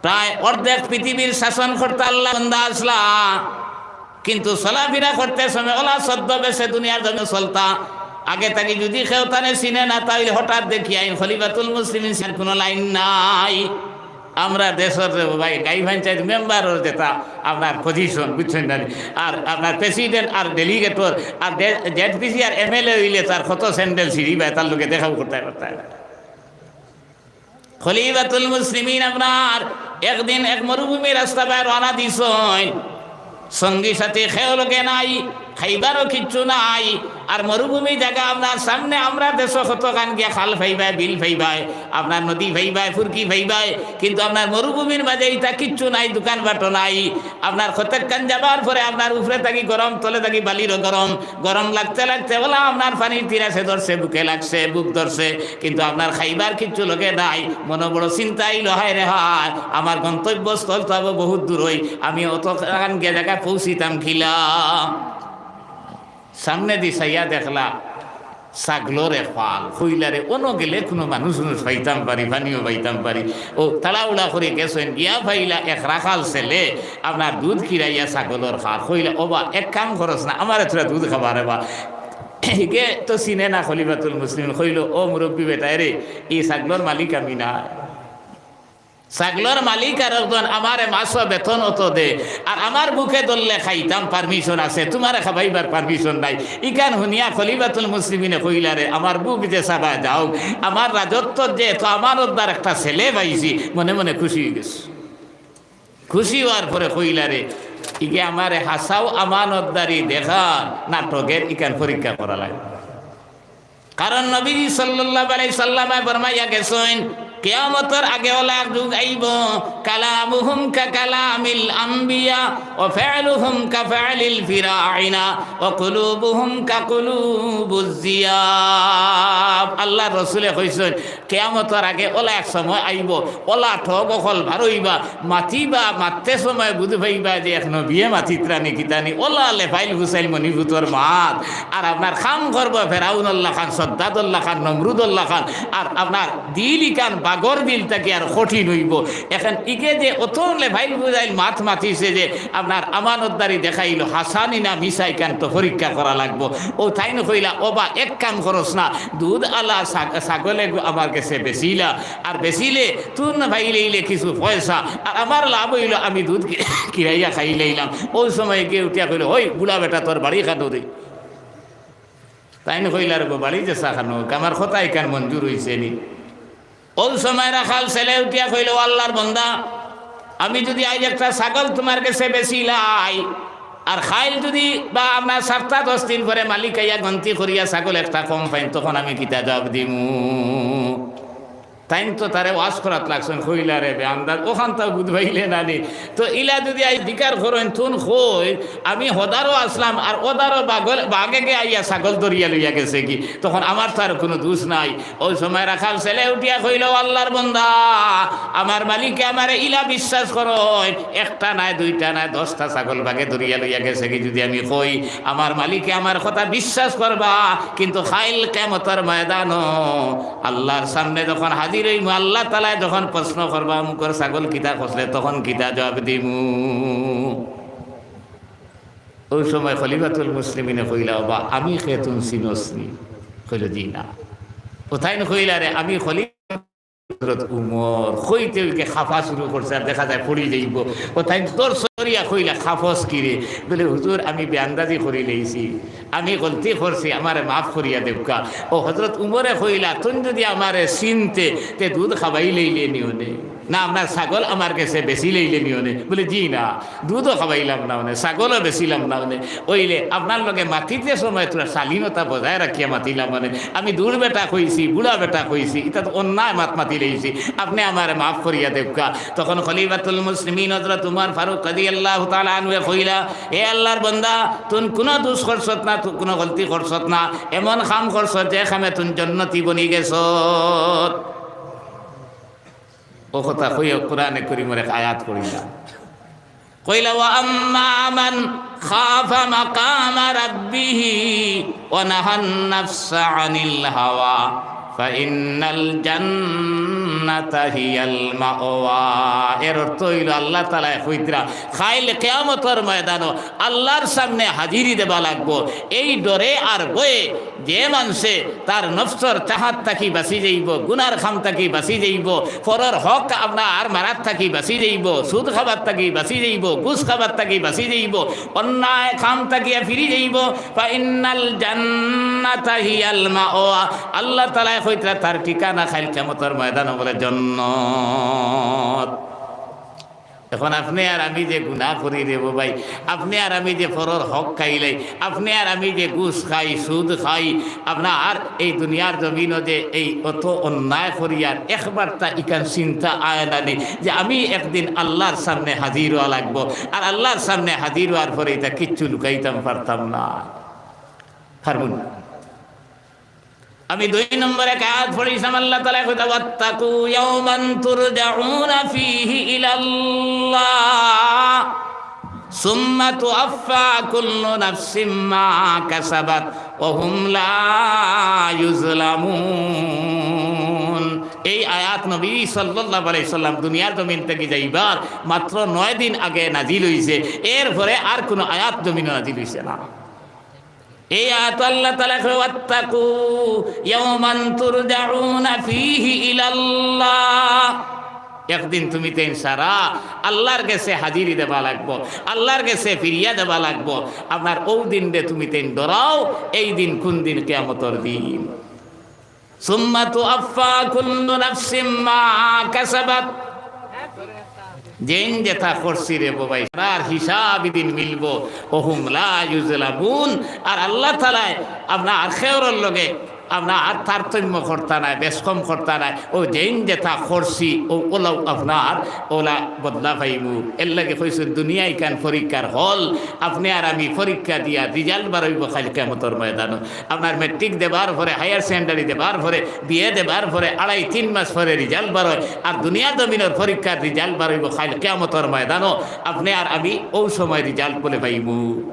প্রায় অর্ধেক পৃথিবীর শাসন করতা আল্লার বান্দা আছলা, কিন্তু চলাফিরা করতে সময় অলা ছদ্মবেশে দুনিয়ার জমিনো চলতা। আগে থাকি যুদি কেউ তানে চিনে না, তা অইলে হঠাৎ দেখিয়া আইন খলিফাতুল মুসলিমিন, তার কুনু লাইন নাই। আমরার দেশর রে ভাই, গাই পঞ্চায়েত মেম্বারর যেটা আপনার position, বুঝছইন না নি? আর আপনার president আর delegateর আর দে-, ZPC আর MLA অইলে তার কত স্যান্ডেল ছিড়িবায়, তার লগে দেখাও করতায় পারতায় না। খলিফাতুল মুসলিমিন আপনার একদিন এক মরুভূমি রাস্তা বায় রওয়ানা দিছইন, সঙ্গী সাথী কেউ লগে নাই, খাইবারও কিচ্ছু নাই। আর মরুভূমি জাগা আপনার সামনে, আমরার দেশো কতখান গিয়া খাল পাইবায়, বিল পাইবায়, আপনার নদী পাইবায়, ফুরকি পাইবায়, কিন্তু আপনার মরুভূমির মাঝে ইতা কিচ্ছু নাই, দোকানপাটও নাই। আপনার কতখান যাবার পরে আপনার উপরে থাকি গরম, তলে থাকি বালিরও গরম, গরম লাগতে লাগতে অলা আপনার পানির তিরাসে ধরছে, বুকে লাগছে, বুক ধরছে, কিন্তু আপনার খাইবার কিচ্ছু লগে নাই। মনো বড় চিন্তা আইলো, হায় রে হায়, আমার গন্তব্যস্থল তো আবার বহুত দূর, অই আমি অতখান গিয়া জাগা পৌঁছিতাম কিলা? সামনেদি চাইয়া দেখলা ছাগলর এক পাল। কইলা রে, অনো গেলে কুনু মানুষ উনুষ পাইতাম পারি, পানিও পাইতাম পারি। অউ তাড়াহুড়া করি গেছইন, গিয়া পাইলা এক রাখাল ছেলে আপনার দুধ কিরাইয়া ছাগলর খার। কইলা, "ও বা, এক কাম করস না, আমারে থুড়া দুধ খাওয়া রে বা।" ইগে তো চিনে না খলিফাতুল মুসলিমিন। কইলো, "ও মুরব্বি বেটা, এরে, ই ছাগলর মালিক আমি না।" ছাগলর মালিক আরকজন, আমারে মাসো বেতন অত দে, আর আমার বুকে ধরলে খাইতাম, permission আছে, তুমারে খাবাইবার permission নাই। ইখান হুনিয়া খলিফাতুল মুসলিমিনে কইলা রে, আমার বুক যে চাবায় যাউক, আমার রাজত্বর যে এত আমানতদার একটা ছেলে পাইছি, মনে মনে খুশি অইগেছে। খুশি অওয়ার পরে কইলা রে, ইগে আমারে হাছাউ আমানতদারি দেখার না ঠগের, ইখান পরীক্ষা করা লাগে। কারণ নবীজি সাল্লাল্লাহু আলাইহি সাল্লামে ফরমাইয়া গেছইন, কিয়ামতর আগে অলা এক যুগ আইবো, কালামুহুম কা কালামিল আম্বিয়া ওয়া ফিআলুহুম কা ফিআলিল ফিরাইনা ওয়া কুলুবুহুম কা কুলুবিজ জিয়াব। আল্লার রসুলে কইছইন, কিয়ামতর আগে অলা এক সময় আইবো, অলা ঠগ অকল বার অইবা, মাতিবা, মাততে সময় বুঝ পাইবা যে এক নবিয়ে মাতিতরা নি কিতা নি, অলা লেফাইল ফুসাইল মনিপুতর মাত। আর আপনার কাম করবো ফেরাউনর লাখান, সদ্দাদর লাখান, নমরুদর লাখান, আর আপনার দিল ইখান বাঘর দিল থাকি আর কঠিন অইবো। এখন ইগে যে অত লেফাইল ফুসাইল মাত মাতিছে যে আপনার আমানতদারি দেখাইলো, হাছা নি না মিছা ইখান তো পরীক্ষা করা লাগবো। অউ তাইন কইলা, "ও বা, এক কাম করস না, দুধ আলা ছাগ-, ছাগল এগু আমার গেছে বেচিলা, আর বেচিলে তুন পাইলেইলে কিছু পয়সা, আর আমার লাভ অইলো আমি দুধ কি-, কিরাইয়া খাইলাইলাম।" অউ সময় কেউ উঠিয়া কইলো, "ওই বুড়া বেটা, তোর বাড়ি কানো রে?" তাইন কইলা, "রে বা, বাড়ি যেছা কানো, আমার কথা ইখান মঞ্জুর অইছে নি?" অউ সময় রাখাল ছেলে উঠিয়া কইলো, "ও আল্লার বন্দা, আমি যুদি আইজ একটা ছাগল তুমার গেছে বেচিলাই, আর কাইল যুদি বা আপনার সাতটা দশ দিন পরে মালিক আইয়া গন্তি করিয়া ছাগল একটা কম পাইন, তখন আমি কিতা জবাব দিমু?" তাইন তো তারে ওয়াজ করাত লাগছইন, কইলা রে বেআন্দাজ, অখান তো বুঝ পাইলে না নি। তো ইলা যুদি আইজ জিকার করইন, তুন কই, আমি হদারো আছলাম, আর অদারো বাঘ-, বাঘ এগে আইয়া ছাগল ধরিয়া লইয়া গেছেগি, তখন আমার তো আর কুনু দুষ নাই। অউ সময় রাখাল ছেলে উঠিয়া কইলো, "ও আল্লার বন্দা, আমার মালিকে আমারে ইলা বিশ্বাস করইন, একটা নায়, দুইটা নায়, দশটা ছাগল বাঘে ধরিয়া লইয়া গেছেগি। যুদি আমি কই, আমার মালিকে আমার কথা বিশ্বাস করবা, কিন্তু কাইল কিয়ামতর ময়দানো আল্লার সামনে যখন হাজির অইমু, আল্লা তাআলায় যখন প্রশ্ন করবা, 'অমুকর ছাগল কিতা করছলে?' তখন কিতা জবাব দিমু?" অউ সময় খলিফাতুল মুসলিমিনে কইলা, "ও বা, আমি কে, তুন চিনস নি?" কইলো, "জি না।" অউ তাইন কইলা, "রে, আমি খলিফা হযরত উমর।" কইতে অইতে কাঁপা শুরু করছে, আর দেখা যায় পড়ি যাইবো। অউ তাইন দর সরিয়া কইলা, "কাঁপস কিরে?" বলে, "হুজুর, আমি বেআন্দাজি করিলাইছি, আমি গলতি করছি, আমারে মাফ করিয়া দেউক্কা।" অউ হযরত উমরে কইলা, "তুন যুদি আমারে চিনতে, তে দুধ খাবাইলাইলে নি অনে? না, আপনার ছাগল আমার গেছে বেচিলাইলে নি অনে?" বলে, "জি না, দুধও খাবাইলাম না অনে, ছাগলও বেচিলাম না অনে। অইলে আপনার লগে মাতিতে সময় থুড়া শালীনতা বজায় রাখিয়া মাতিলাম অনে। আমি দূর বেটা কইছি, বুড়া বেটা কইছি, ইতা তো অন্যায় মাত মাতিলাইছি, আপনে আমারে মাফ করিয়া দেউক্কা।" তখন খলিফাতুল মুসলিমিন হযরত উমর ফারুক রাদিয়াল্লাহু তাআলা আনহুয়ে কইলা, "এ আল্লার বন্দা, তুন কুনু দুষ করছত না, তুন কুনু গলতি করছত না, এমন কাম করছত যে কামে তুন জন্নতি বনি গেছত।" অউ কথা কইয়া কুরআনে করিমর এক আয়াত পড়িলা। কইলা, "ওয়া আম্মা মান খাফা মাকামা রাব্বিহি ওয়া নাহান নাফসা আনিল হাওয়া ফাইন্নাল জান্নাতা হিয়াল মাওয়া।" এর অর্থ অইলো আল্লা তাআলায় কইতরা, কাইল কিয়ামতর ময়দানো আল্লার সামনে হাজিরি দেওয়া লাগবো। এই ডরে আর ভয়ে যে মানষে তার নফসর চাহাত থাকি বাচি যাইবো, গুনার কাম থাকি বাচি যাইবো, পরর হক আপনার মারাত থাকি বাচি যাইবো, সুদ খাবার থাকি বাচি যাইবো, ঘুষ খাবার থাকি বাচি যাইবো, অন্যায় কাম থাকিয়া ফিরি যাইবো, ফাইন্নাল জান্নাতা হিয়াল মাওয়া। আল্লা তাআলায় কইতরা তার ঠিকানা কাইল কিয়ামতর ময়দানো বুলে জন্নত। এখন আপনে আর আমি যে গুনা করি রে বাবাই, আপনে আর আমি যে পরর হক খাইলাই, আপনে আর আমি যে ঘুষ খাই, সুদ খাই, আপনার এই দুনিয়ার জমিনো যে এই অত অন্যায় করি, আর একবার তা ইখান চিন্তা আয় না নি যে আমি একদিন আল্লার সামনে হাজির অওয়া লাগবো, আর আল্লার সামনে হাজির অওয়ার পরে ইতা কিচ্ছু লুকাইতাম পারতাম না, পারমু না। আমি দুই নম্বর এক আয়াত পড়ছিলাম, আল্লাহ তাআলায় কইতা, "ওয়াত্তাকু ইয়াওমান তুরজাউনা ফীহি ইলাল্লাহ, সুম্মা তুওয়াফফা কুল্লু নাফসিম মা কাসাবাত ওয়া হুম লা ইউজলামুন।" এই আয়াত নবী সাল্লাল্লাহু আলাইহি সাল্লাম দুনিয়ার জমিন থাকি যাইবার মাত্র নয় দিন আগে নাজিল অইছে, এরপরে আর কুনু আয়াত জমিনো নাজিল অইছে না। এই আয়াত আল্লাহ তাআলায় কয়, "ওয়াত্তাকু ইয়াওমান তুরজাউনা ফীহি ইলাল্লাহ।" একদিন তুমিতাইন সারা আল্লার গেছে হাজিরি দেওয়া লাগবো, আল্লার গেছে ফিরিয়া দেওয়া লাগবো। আপনার অউ দিনরে তুমিতাইন ডরাও, এই দিন কুন দিন? কিয়ামতর দিন। সুম্মা তুওয়াফফা কুল্লু নাফসিম মা কাসাবাত। যেইন যেতা করছি রে বাবাই, তার হিসাব ইদিন মিলবো। ওয়া হুম লা ইউজলামুন। আর আল্লাহ তাআলায় আপনার কেউরর লগে আপনার তারতম্য করতা নায়, বেশকম করতা নায়। অউ যেইন যেতা করছি, অউ অলাউ আপনার অলা বদলা পাইমু। এরলাগি কইছইন, দুনিয়া ইখান পরীক্ষার হল। আপনে আর আমি পরীক্ষা দিয়া result বার অইবো কাইল কিয়ামতর ময়দানো। আপনার matric দেবার পরে, higher secondary দেবার পরে, BA দেবার পরে, আড়াই তিন মাস পরে result বার অয়। আর দুনিয়ার জমিনর পরীক্ষার result বার অইবো কাইল কিয়ামতর ময়দানো। আপনে আর আমি অউ সময় result বলে পাইমু।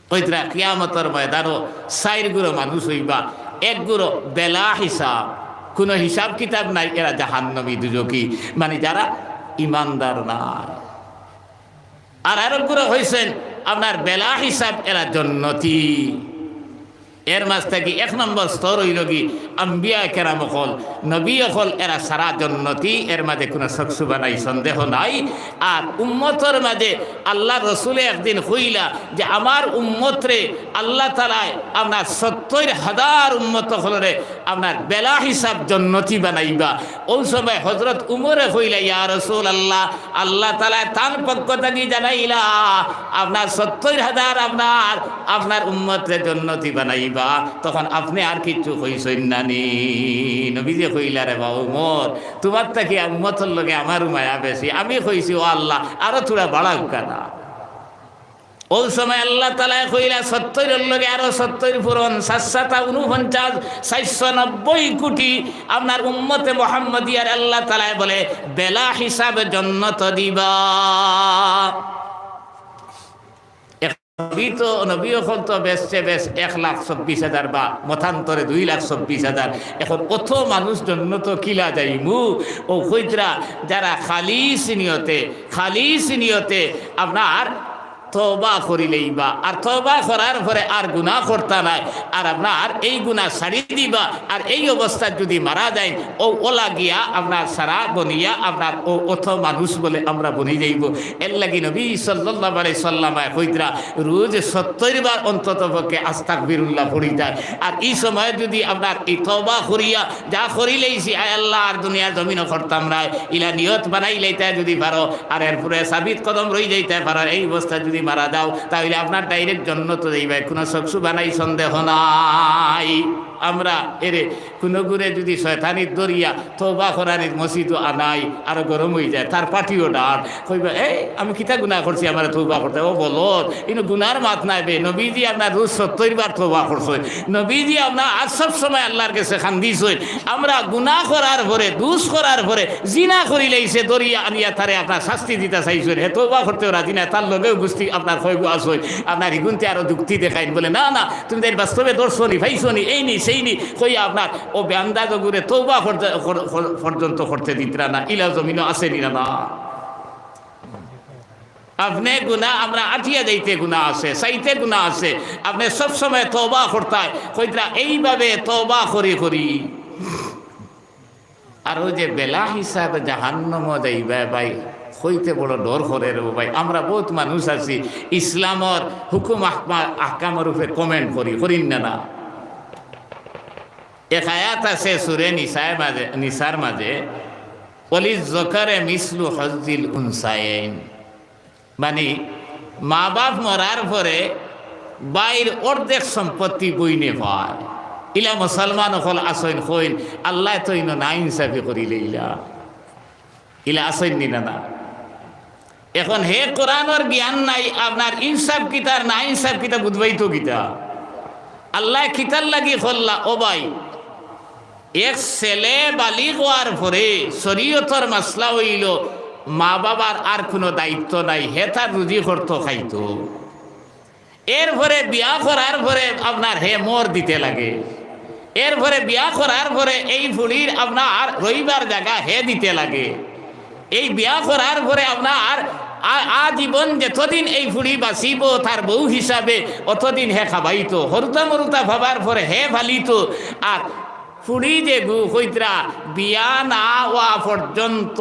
কইতরা কিয়ামতর ময়দানো চাইর গুরু মানুষ অইবা, এক গুরু বেলা হিসাব, কুনু হিসাব কিতাব নাই, এরা জাহান্নামী দুজখী, মানে যারা ইমানদার নায়। আর আরক গুরু কইছইন আপনার বেলা হিসাব এরা জন্নতি। এর মাঝ থাকি এক নম্বর স্তর অইলোগি আম্বিয়া কেরাম অকল, নবী অকল, এরা সারা জন্নতি, এর মাঝে কুনু শক শুবা নাই, সন্দেহ নাই। আর উম্মতর মাঝে আল্লার রসুলে একদিন কইলা যে, "আমার উম্মতরে আল্লাহ তাআলায় আপনার সত্তইর হাজার উম্মত অকলরে আপনার বেলা হিসাব জন্নতি বানাইবা।" অউ সময় হজরত উমরে কইলা, "ইয়া রাসূলুল্লাহ, আল্লাহ তাআলায় তান পক্ষ থাকি জানাইলা আপনার সত্তইর হাজার আপনার, আপনার উম্মতরে জন্নতি বানাইবা।" তখন আপনে আর কিচ্ছু কইছইন না নি? নবীজি কইলা, "রে বা উমর, তুমার থাকি উম্মতর লগে আমারউ মায়া বেশি।" আমি কইছি, "ও আল্লাহ, আরো থুড়া বাড়াউক্কা না।" অউ সময় আল্লাহ তাআলায় কইলা, "সত্তইরর লগে আরো সত্তইর পূরণ, সাত সাতা ঊনপঞ্চাশ, চাইরশো নব্বই কোটি আপনার উম্মতে মুহাম্মদিয়ার।" আল্লাহ তাআলায় বলে, "বেলা হিসাবে জন্নত দিবা।" এক নবী তো, নবী অকল তো বেচছে বেচ এক লাখ চব্বিশ হাজার বা মতান্তরে দুই লাখ চব্বিশ হাজার। এখন অত মানুষ জন্নত কিলা যাইমু? অউ কইতরা যারা খালিস নিয়তে, খালিস নিয়তে আপনার তওবা করিলাইবা, আর তওবা করার পরে আর গুনা করতা নায়, আর আপনার এই গুনা ছাড়ি দিবা, আর এই অবস্থাত যুদি মারা যাইন, অউ অলা গিয়া আপনার সারা বনিয়া আপনার অউ অত মানুষ বলে আমরা বনি যাইবো। এরলাগি নবী সাল্লাল্লাহু আলাইহি সাল্লামে কইতরা, রোজ সত্তইর বার অন্তত পক্ষে আস্তাগফিরুল্লাহ পড়িতা। আর ই সময় যুদি আপনার ই তওবা করিয়া যা করিলাইছি, আয় আল্লাহ, আর দুনিয়ার জমিনো করতাম নায়, ইলা নিয়ত বানাইলাইতা যুদি পারো, আর এরপরে সাবিত কদম রই যাইতা পারো, এই অবস্থায় যুদি মারা যাও, তাইলে আপনার direct জন্নতো যাইবায়, কুনু শক শুবা নাই, সন্দেহ নাই। আমরা এরে কুনু গুরে যুদি শয়তানিত ধরিয়া তওবা করানিত মসজিদো আনাই, আরো গরম অইযায়, তার party ও ডার, কইবা, "এই, আমি কিতা গুনা করছি, আমারে তওবা করতে?" ও বলো, ইনো গুনার মাত নায় বে। নবীজি আপনার রোজ সত্তইর বার তওবা করছইন। নবীজি আপনার আর সব সময় আল্লার গেছে কান্দিছইন। আমরা গুনা করার পরে, দুষ করার পরে, জিনা করিলাইছে, ধরিয়া আনিয়া তারে আপনার শাস্তি দিতা চাইছইন। হে তওবা করতেও রাজি নায়, তার লগেও গুস্তি আপনার কয়গু আছইন। আপনার ইগুন্তে আরো যুক্তি দেখাইন, বলে, "না, না, তুমি তাইন বাস্তবে ধরছো নি, পাইছো নি, এই নি, সেই নি," কইয়া আপনার অউ বেআন্দাজ গুরে তওবা করতে, কর-, কর-, পর্যন্ত করতে দিতরা না, ইলা জমিনো আছে নি না, না। আপনে গুনা, আমরা আটিয়া যাইতে গুনা আছে, চাইতে গুনা আছে। আপনে সব সময় তওবা করতায়, কইতরা এইভাবে তওবা করি করি। আর অউ যে বেলা হিসাবে জাহান্নামো যাইবায় ভাই, কইতে বড় ডর করে রে ভাই। আমরা বউত মানুষ আছি, ইসলামর হুকুম আহমা-, আহকামর উপরে comment করি, করিন না, না? এক আয়াত আছে সূরা নিসার মাঝে, নিসার মাঝে, ওয়ালিজ জকারে মিসলু হজ্জিল উনসায়াইন, মানে মা বাপ মরার পরে ভাইর অর্ধেক সম্পত্তি বইনে পায়। ইলা মুসলমান অকল আছইন, কইন, আল্লায় তো ইনো না ইনসাফি করিলে ইলা, ইলা আছইন নি না? না, এখন হে কোরআনর জ্ঞান নাই, আপনার ইনসাফ কিতা আর না ইনসাফ কিতা বুঝবাই তো কিতা? আল্লায় কিতার লাগি করলা? ও ভাই, এক ছেলে বালিগ অওয়ার পরে শরীয়তর মাসলা অইলো, মা বাবার আর কুনু দায়িত্ব নাই, হে তার রুজি করতো খাইতো। এরপরে বিয়া করার পরে আপনার হে মোহর দিতে লাগে, এরপরে বিয়া করার পরে এই ফুড়ির আপনার রইবার জাগা হে দিতে লাগে। এই বিয়া করার পরে আপনার আ-, আজীবন যতদিন এই ফুড়ি বাঁচিবো তার বউ হিসাবে, অতদিন হে খাবাইতো, হরুতা মরুতা পাবার পরে হে ফালিতো। আর ফুড়ি যেগু কইতরা, বিয়া না অওয়া পর্যন্ত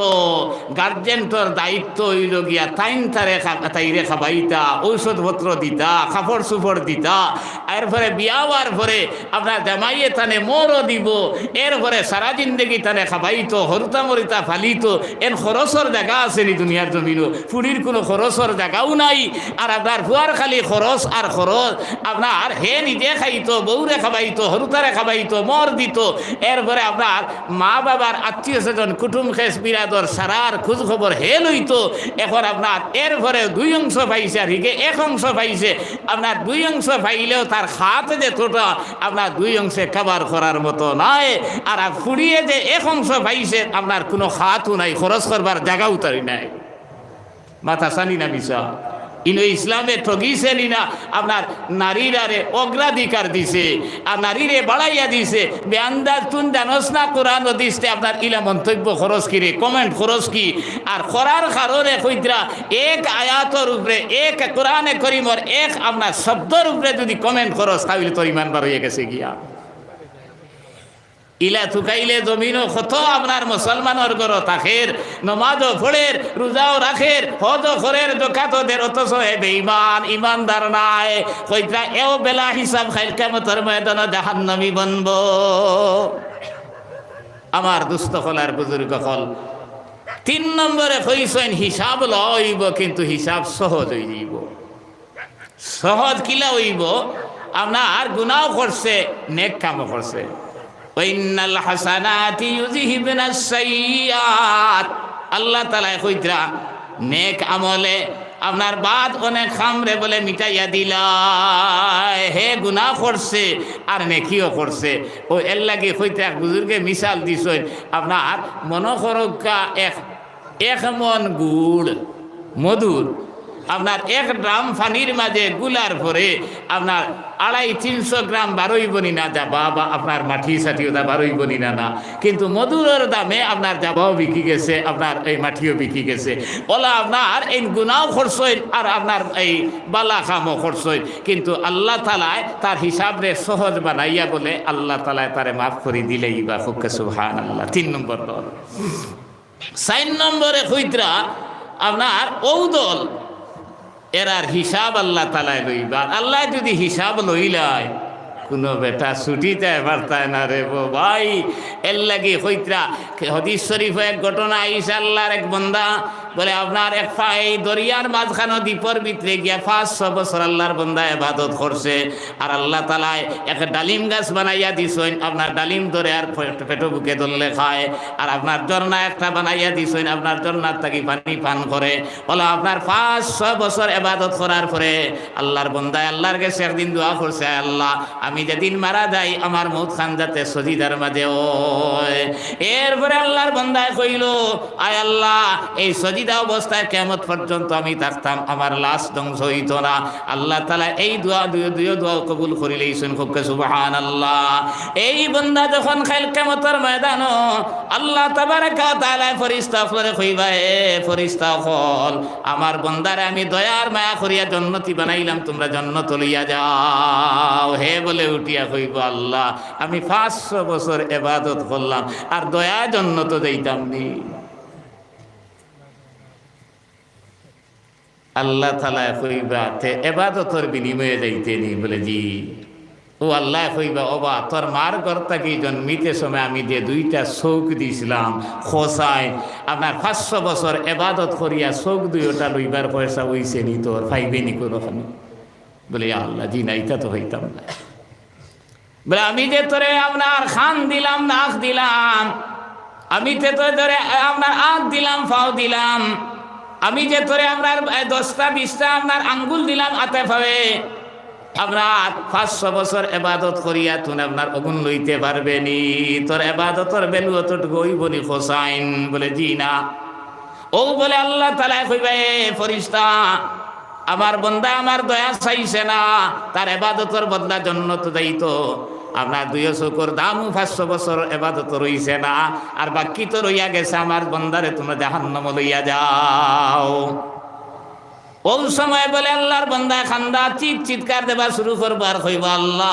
গার্জেন্টর দায়িত্ব অইলো গিয়া তাইন তারে খা-, তাইরে খাবাইতা, ঔষধপত্র দিতা, কাপড় চুপড় দিতা। এরপরে বিয়া অওয়ার পরে আপনার জামাইয়ে তানে মোহরও দিবো, এরপরে সারা জিন্দেগি তানে খাবাইতো, হরুতা মরুতা ফালিতো। এন খরচর জাগা আছে নি দুনিয়ার জমিনো? ফুড়ির কুনু খরচর জাগাও নাই। আর আপনার ফুয়ার খালি খরচ আর খরচ। আপনার হে নিজে খাইতো, বউরে খাবাইতো, হরুতারে খাবাইতো, মোহর দিতো। এরপরে আপনার মা বাবার আত্মীয় স্বজন, কুটুম খেস বিরাদর সারার খোঁজ খবর হে লইতো। এখন আপনার এরপরে দুই অংশ পাইছে, আর হিগে এক অংশ পাইছে। আপনার দুই অংশ পাইলেও তার খাত যেতটা, আপনার দুই অংশে cover করার মতো নায়। আর ফুড়িয়ে যে এক অংশ পাইছে, আপনার কুনু খাতও নাই, খরচ করবার জাগাও তার নাই। মাত হাছা নি না মিছা? ইনো ইসলামে ঠগিছে নি না? আপনার নারীরারে অগ্রাধিকার দিছে, আর নারীরে বাড়াইয়া দিছে। বেআন্দাজ তুন জানোস না কোরআন হাদিসে আপনার ইলা মন্তব্য খরচ কি রে, comment খরচ কি? আর করার কারণে কইতরা এক আয়াতর উপরে, এক কোরআনে করিমর এক আপনার শব্দর উপরে যদি comment খরচ, তাইলে তোর ইমান বার অইয়া গেছে গিয়া। ইলা তুকাইলে জমিনো কত আপনার মুসলমানর ঘরো থাকের, নমাজও পড়ের, রোজাও রাখের, হজও করের, জকাতও দের, অথচ হে বেঈমান, ইমানদার নায়। কইতরা এও বেলা হিসাব খাইল কিয়ামতর ময়দানো জাহান্নামী বনবো। আমার দুস্ত অকল আর বুজুর্গ অকল, তিন নম্বরে কইছইন হিসাব লওয়া অইবো, কিন্তু হিসাব সহজ অইযিবো। সহজ কিলা অইবো? আপনার গুনাও করছে, নেক কামও করছে। ওয়াইন্নাল হাসানাতি ইউযহিবনাস সাইয়্যিআত। আল্লাহ তাআলায় কইতরা, নেক আমলে আপনার বাদ অনেক কামরে বলে মিটাইয়া দিলায়। হে গুনা করছে আর নেকিও করছে। ও এর লাগি কইতরা এক বুজুর্গে মিসাল দিছইন, আপনার মনো করউক্কা এক এক মণ গুড় মধুর আপনার এক ড্রাম পানির মাঝে গুলার পরে আপনার আড়াই তিনশো গ্রাম বারইবো নি না, জাবা বা আপনার মাটি সাটি ওটা বারইবো নি না, না। কিন্তু মধুরর দামে আপনার জাবাও বিকি গেছে, আপনার এই মাটিও বিকি গেছে। অলা আপনার এই গুনাও করছইন আর আপনার এই বালা কামও করছইন, কিন্তু আল্লাহ তাআলায় তার হিসাবরে সহজ বানাইয়া বলে আল্লাহ তাআলায় তারে মাফ করি দিলাইবা। কউক্কা সুবহানাল্লাহ। তিন নম্বর দল। চাইর নম্বরে কইতরা আপনার অউ দল, এরার হিসাব আল্লাহ তাআলায় লইবা। আল্লায় যুদি হিসাব লইলায়, কুনু বেটা ছুটিতায় পারতায় না রে বো ভাই। এর লাগি কইতরা, হাদিস শরিফো এক ঘটনা আইছে, আল্লাহর এক বন্দা বলে, আপনার এক পা এই দরিয়ার মাঝখানো দ্বীপর ভিতরে গিয়া পাঁচ ছয় বছর আল্লাহর বন্দা ইবাদত করছে। আর আল্লাহ তাআলায় এক ডালিম গাছ বানাইয়া দিছইন, আপনার ডালিম ধরে আর পেট-, পেটো ভুকে ধরলে খায়। আর আপনার ঝর্ণা একটা বানাইয়া দিছইন, আপনার ঝর্ণার থাকি পানি পান করে। অলা আপনার পাঁচ ছয় বছর ইবাদত করার পরে আল্লাহর বন্দায় আল্লাহর গেছে একদিন দোয়া করছে, "আয় আল্লাহ, আমি যেদিন মারা যাই, আমার মউত খান যাতে সজিদার মাঝে অয়।" এরপরে আল্লাহর বন্দায় কইলো, "আয় আল্লাহ, এই সজিদা অবস্থায় কিয়ামত পর্যন্ত আমি থাকতাম, আমার লাশ ধ্বংস অইতো না।" আল্লাহ তাআলায় এই দোয়া, দুইও, দুইও দোয়া কবুল করিলাইছইন। কউক্কা সুবহানাল্লাহ। এই বন্দা যখন কাইল কিয়ামতর ময়দানো আল্লাহ তাবারাকা ওয়া তাআলায় ফিরিস্তা অকলরে কইবা, "হে ফিরিস্তা অকল, আমার বন্দারে আমি দয়ার মায়া করিয়া জন্নতি বানাইলাম, তুমরা জন্নতো লইয়া যাও।" হে বলে উঠিয়া কইবো, "আল্লাহ, আমি পাঁচশো বছর ইবাদত করলাম, আর দয়ায় জন্নতো যাইতাম নি?" আল্লাহ তাআলায় কইবা, "তে ইবাদতর বিনিময়ে যাইতে নি?" বলে, "জি।" ও আল্লায় কইবা, "ওবা, তোর মার ঘর থাকি জন্মিতে সময় আমি যে দুইটা চউখ দিছলাম, হোসাইন, আপনার পাঁচশো বছর এবাদত করিয়া চউখ দুইওটা লইবার পয়সা অইছে নি তোর, পাইবে নি কুনুখানো?" বলে, "ইয়া আল্লাহ, জি না, ইতা তো পাইতাম না।" বলে, "আমি যে তোরে আপনার কান দিলাম, নাক দিলাম, আমি যে তোরে ধরে আপনার আত দিলাম, পাও দিলাম, আমি যে তোরে আপনার, এ, দশটা বিশটা আপনার আঙ্গুল দিলাম আতে পাওয়ে, আপনার পাঁচশো বছর এবাদত করিয়া তুন আপনার অগুন লইতে পারবে নি? তোর এবাদতর ভ্যালু অতটুকু অইবো নি হোসাইন?" বলে, "জি না।" ও বলে, আল্লাহ তাআলায় কইবা, "এ ফেরেশতা, আমার বন্দা আমার দয়া চাইছে না, তার এবাদতর বদলা জন্নত যাইতো। আপনার দুইও চউখর দামও পাঁচশো বছর এবাদত রইছে না, আর বাকি তো রইয়া গেছে, আমার বন্দারে তুমরা জাহান্নামো লইয়া যাও।" ও সময় বলে আল্লাহর বন্দায় কান্দা, চিৎ চিৎকার দেবা শুরু করবো আর কইবো, "আল্লাহ,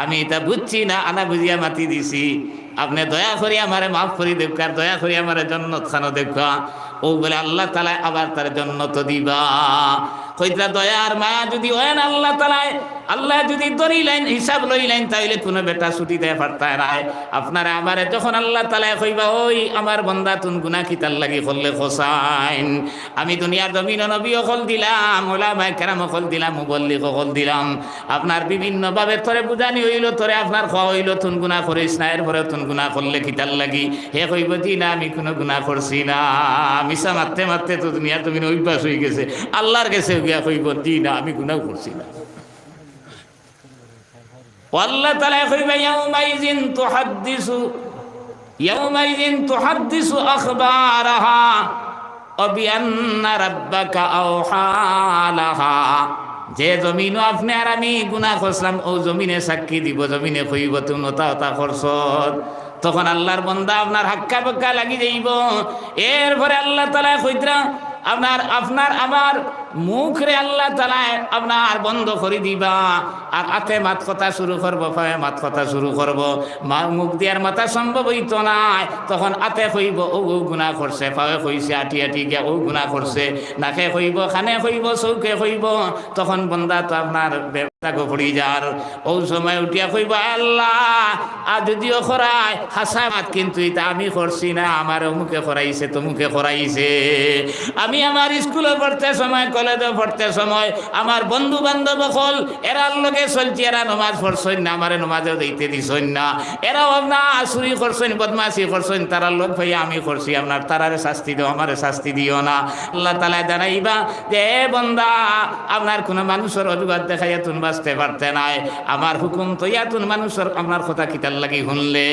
আমি ইতা বুঝছি না, আনা বুঝিয়া মাতি দিছি, আপনে দয়া করি আমারে মাফ করি দেউক্কা, দয়া করি আমারে জন্নত খানো দেউক্কা।" ও বলে আল্লাহ তাআলায় আবার তারে জন্নত দিবা। কইতরা, দয়া আর মায়া যুদি অয় না আল্লাহ তাআলায়, আল্লায় যুদি ধরিলাইন, হিসাব লইলাইন, তাইলে কুনু বেটা ছুটি দেয় পারতায় নায়। আপনারে আমারে যখন আল্লাহ তাআলায় কইবা, "ওই আমার বন্দা, তুন গুনা কিতার লাগি করলে হোসাইন? আমি দুনিয়ার জমিনো নবী অকল দিলাম, ওলামায়ে কেরাম অকল দিলাম, মুবল্লিগ অকল দিলাম, আপনার বিভিন্ন ভাবে তোরে বুঝানি অইলো, তোরে আপনার কওয়া অইলো, তুন গুনা করিস না, এরপরেও তুন গুনা করলে কিতার লাগি?" হে কইবো, "জি না, আমি কুনু গুনা করছি না, মিছা মাততে মাততে তো দুনিয়ার জমিনো অভ্যাস অইগেছে।" আল্লাহর গেছে গিয়া কইবো, "জি না, আমি গুনাও করছি না।" ও আল্লাহ তাআলায় কইবা, "ইয়াউমাইযিন তুহাদ্দিসু, ইয়াউমাইযিন তুহাদ্দিসু আখবারাহা ওয়া বিআন্না রাব্বাকা আওহা লাহা।" যে জমিনো আপনে আর আমি গুনা করছলাম, অউ জমিনে সাক্ষী দিবো, জমিনে কইবো, "তুন অতা অতা করছত।" তখন আল্লাহর বন্দা আপনার হাক্কা বাক্কা লাগি যাইবো। এরপরে আল্লাহ তাআলায় কইতরা, আপনার, আপনার আমার মুখরে আল্লাহ তাআলায় আপনার বন্ধ করি দিবা, আর আতে মাত কথা শুরু করবো, পাওয়ে মাত কথা শুরু করবো, মা-, মুখ দিয়ার মাতা সম্ভব অইতো নায়। তখন আতে কইবো, "অউ, অউ গুনা করছে", পাওয়ে কইছে, আটি আটি গিয়া অউ গুনা করছে, নাকে কইবো, কানে কইবো, চউখে কইবো, তখন বন্দা তো আপনার বে-, তাগো পড়ি যার। অউ সময় উঠিয়া কইবো, "আল্লাহ, আর যুদিও করায়, হাছা মাত, কিন্তু ইতা আমি করছি না, আমারে অমুকে করাইছে, তমুকে করাইছে। আমি আমার স্কুলো পড়তে সময়, কলেজো পড়তে সময়, আমার বন্ধু বান্ধব অকল, এরার লগে চলছি, এরা নমাজ পড়ছইন না, আমারে নমাজো যাইতে দিছইন না, এরাও আপনার চুরি করছইন, বদমাশি করছইন, তারার লগ পাইয়া আমি করছি, আপনার তারারে শাস্তি দেও, আমারে শাস্তি দিও না।" আল্লাহ তাআলায় জানাইবা যে, "এ বন্দা, আপনার কুনু মানুষর অজুহাত দেখাইয়া তুন বাঁচতে পারতে নায়, আমার হুকুম থইয়া তুন মানুষর আপনার কথা কিতার লাগি হুনলে?"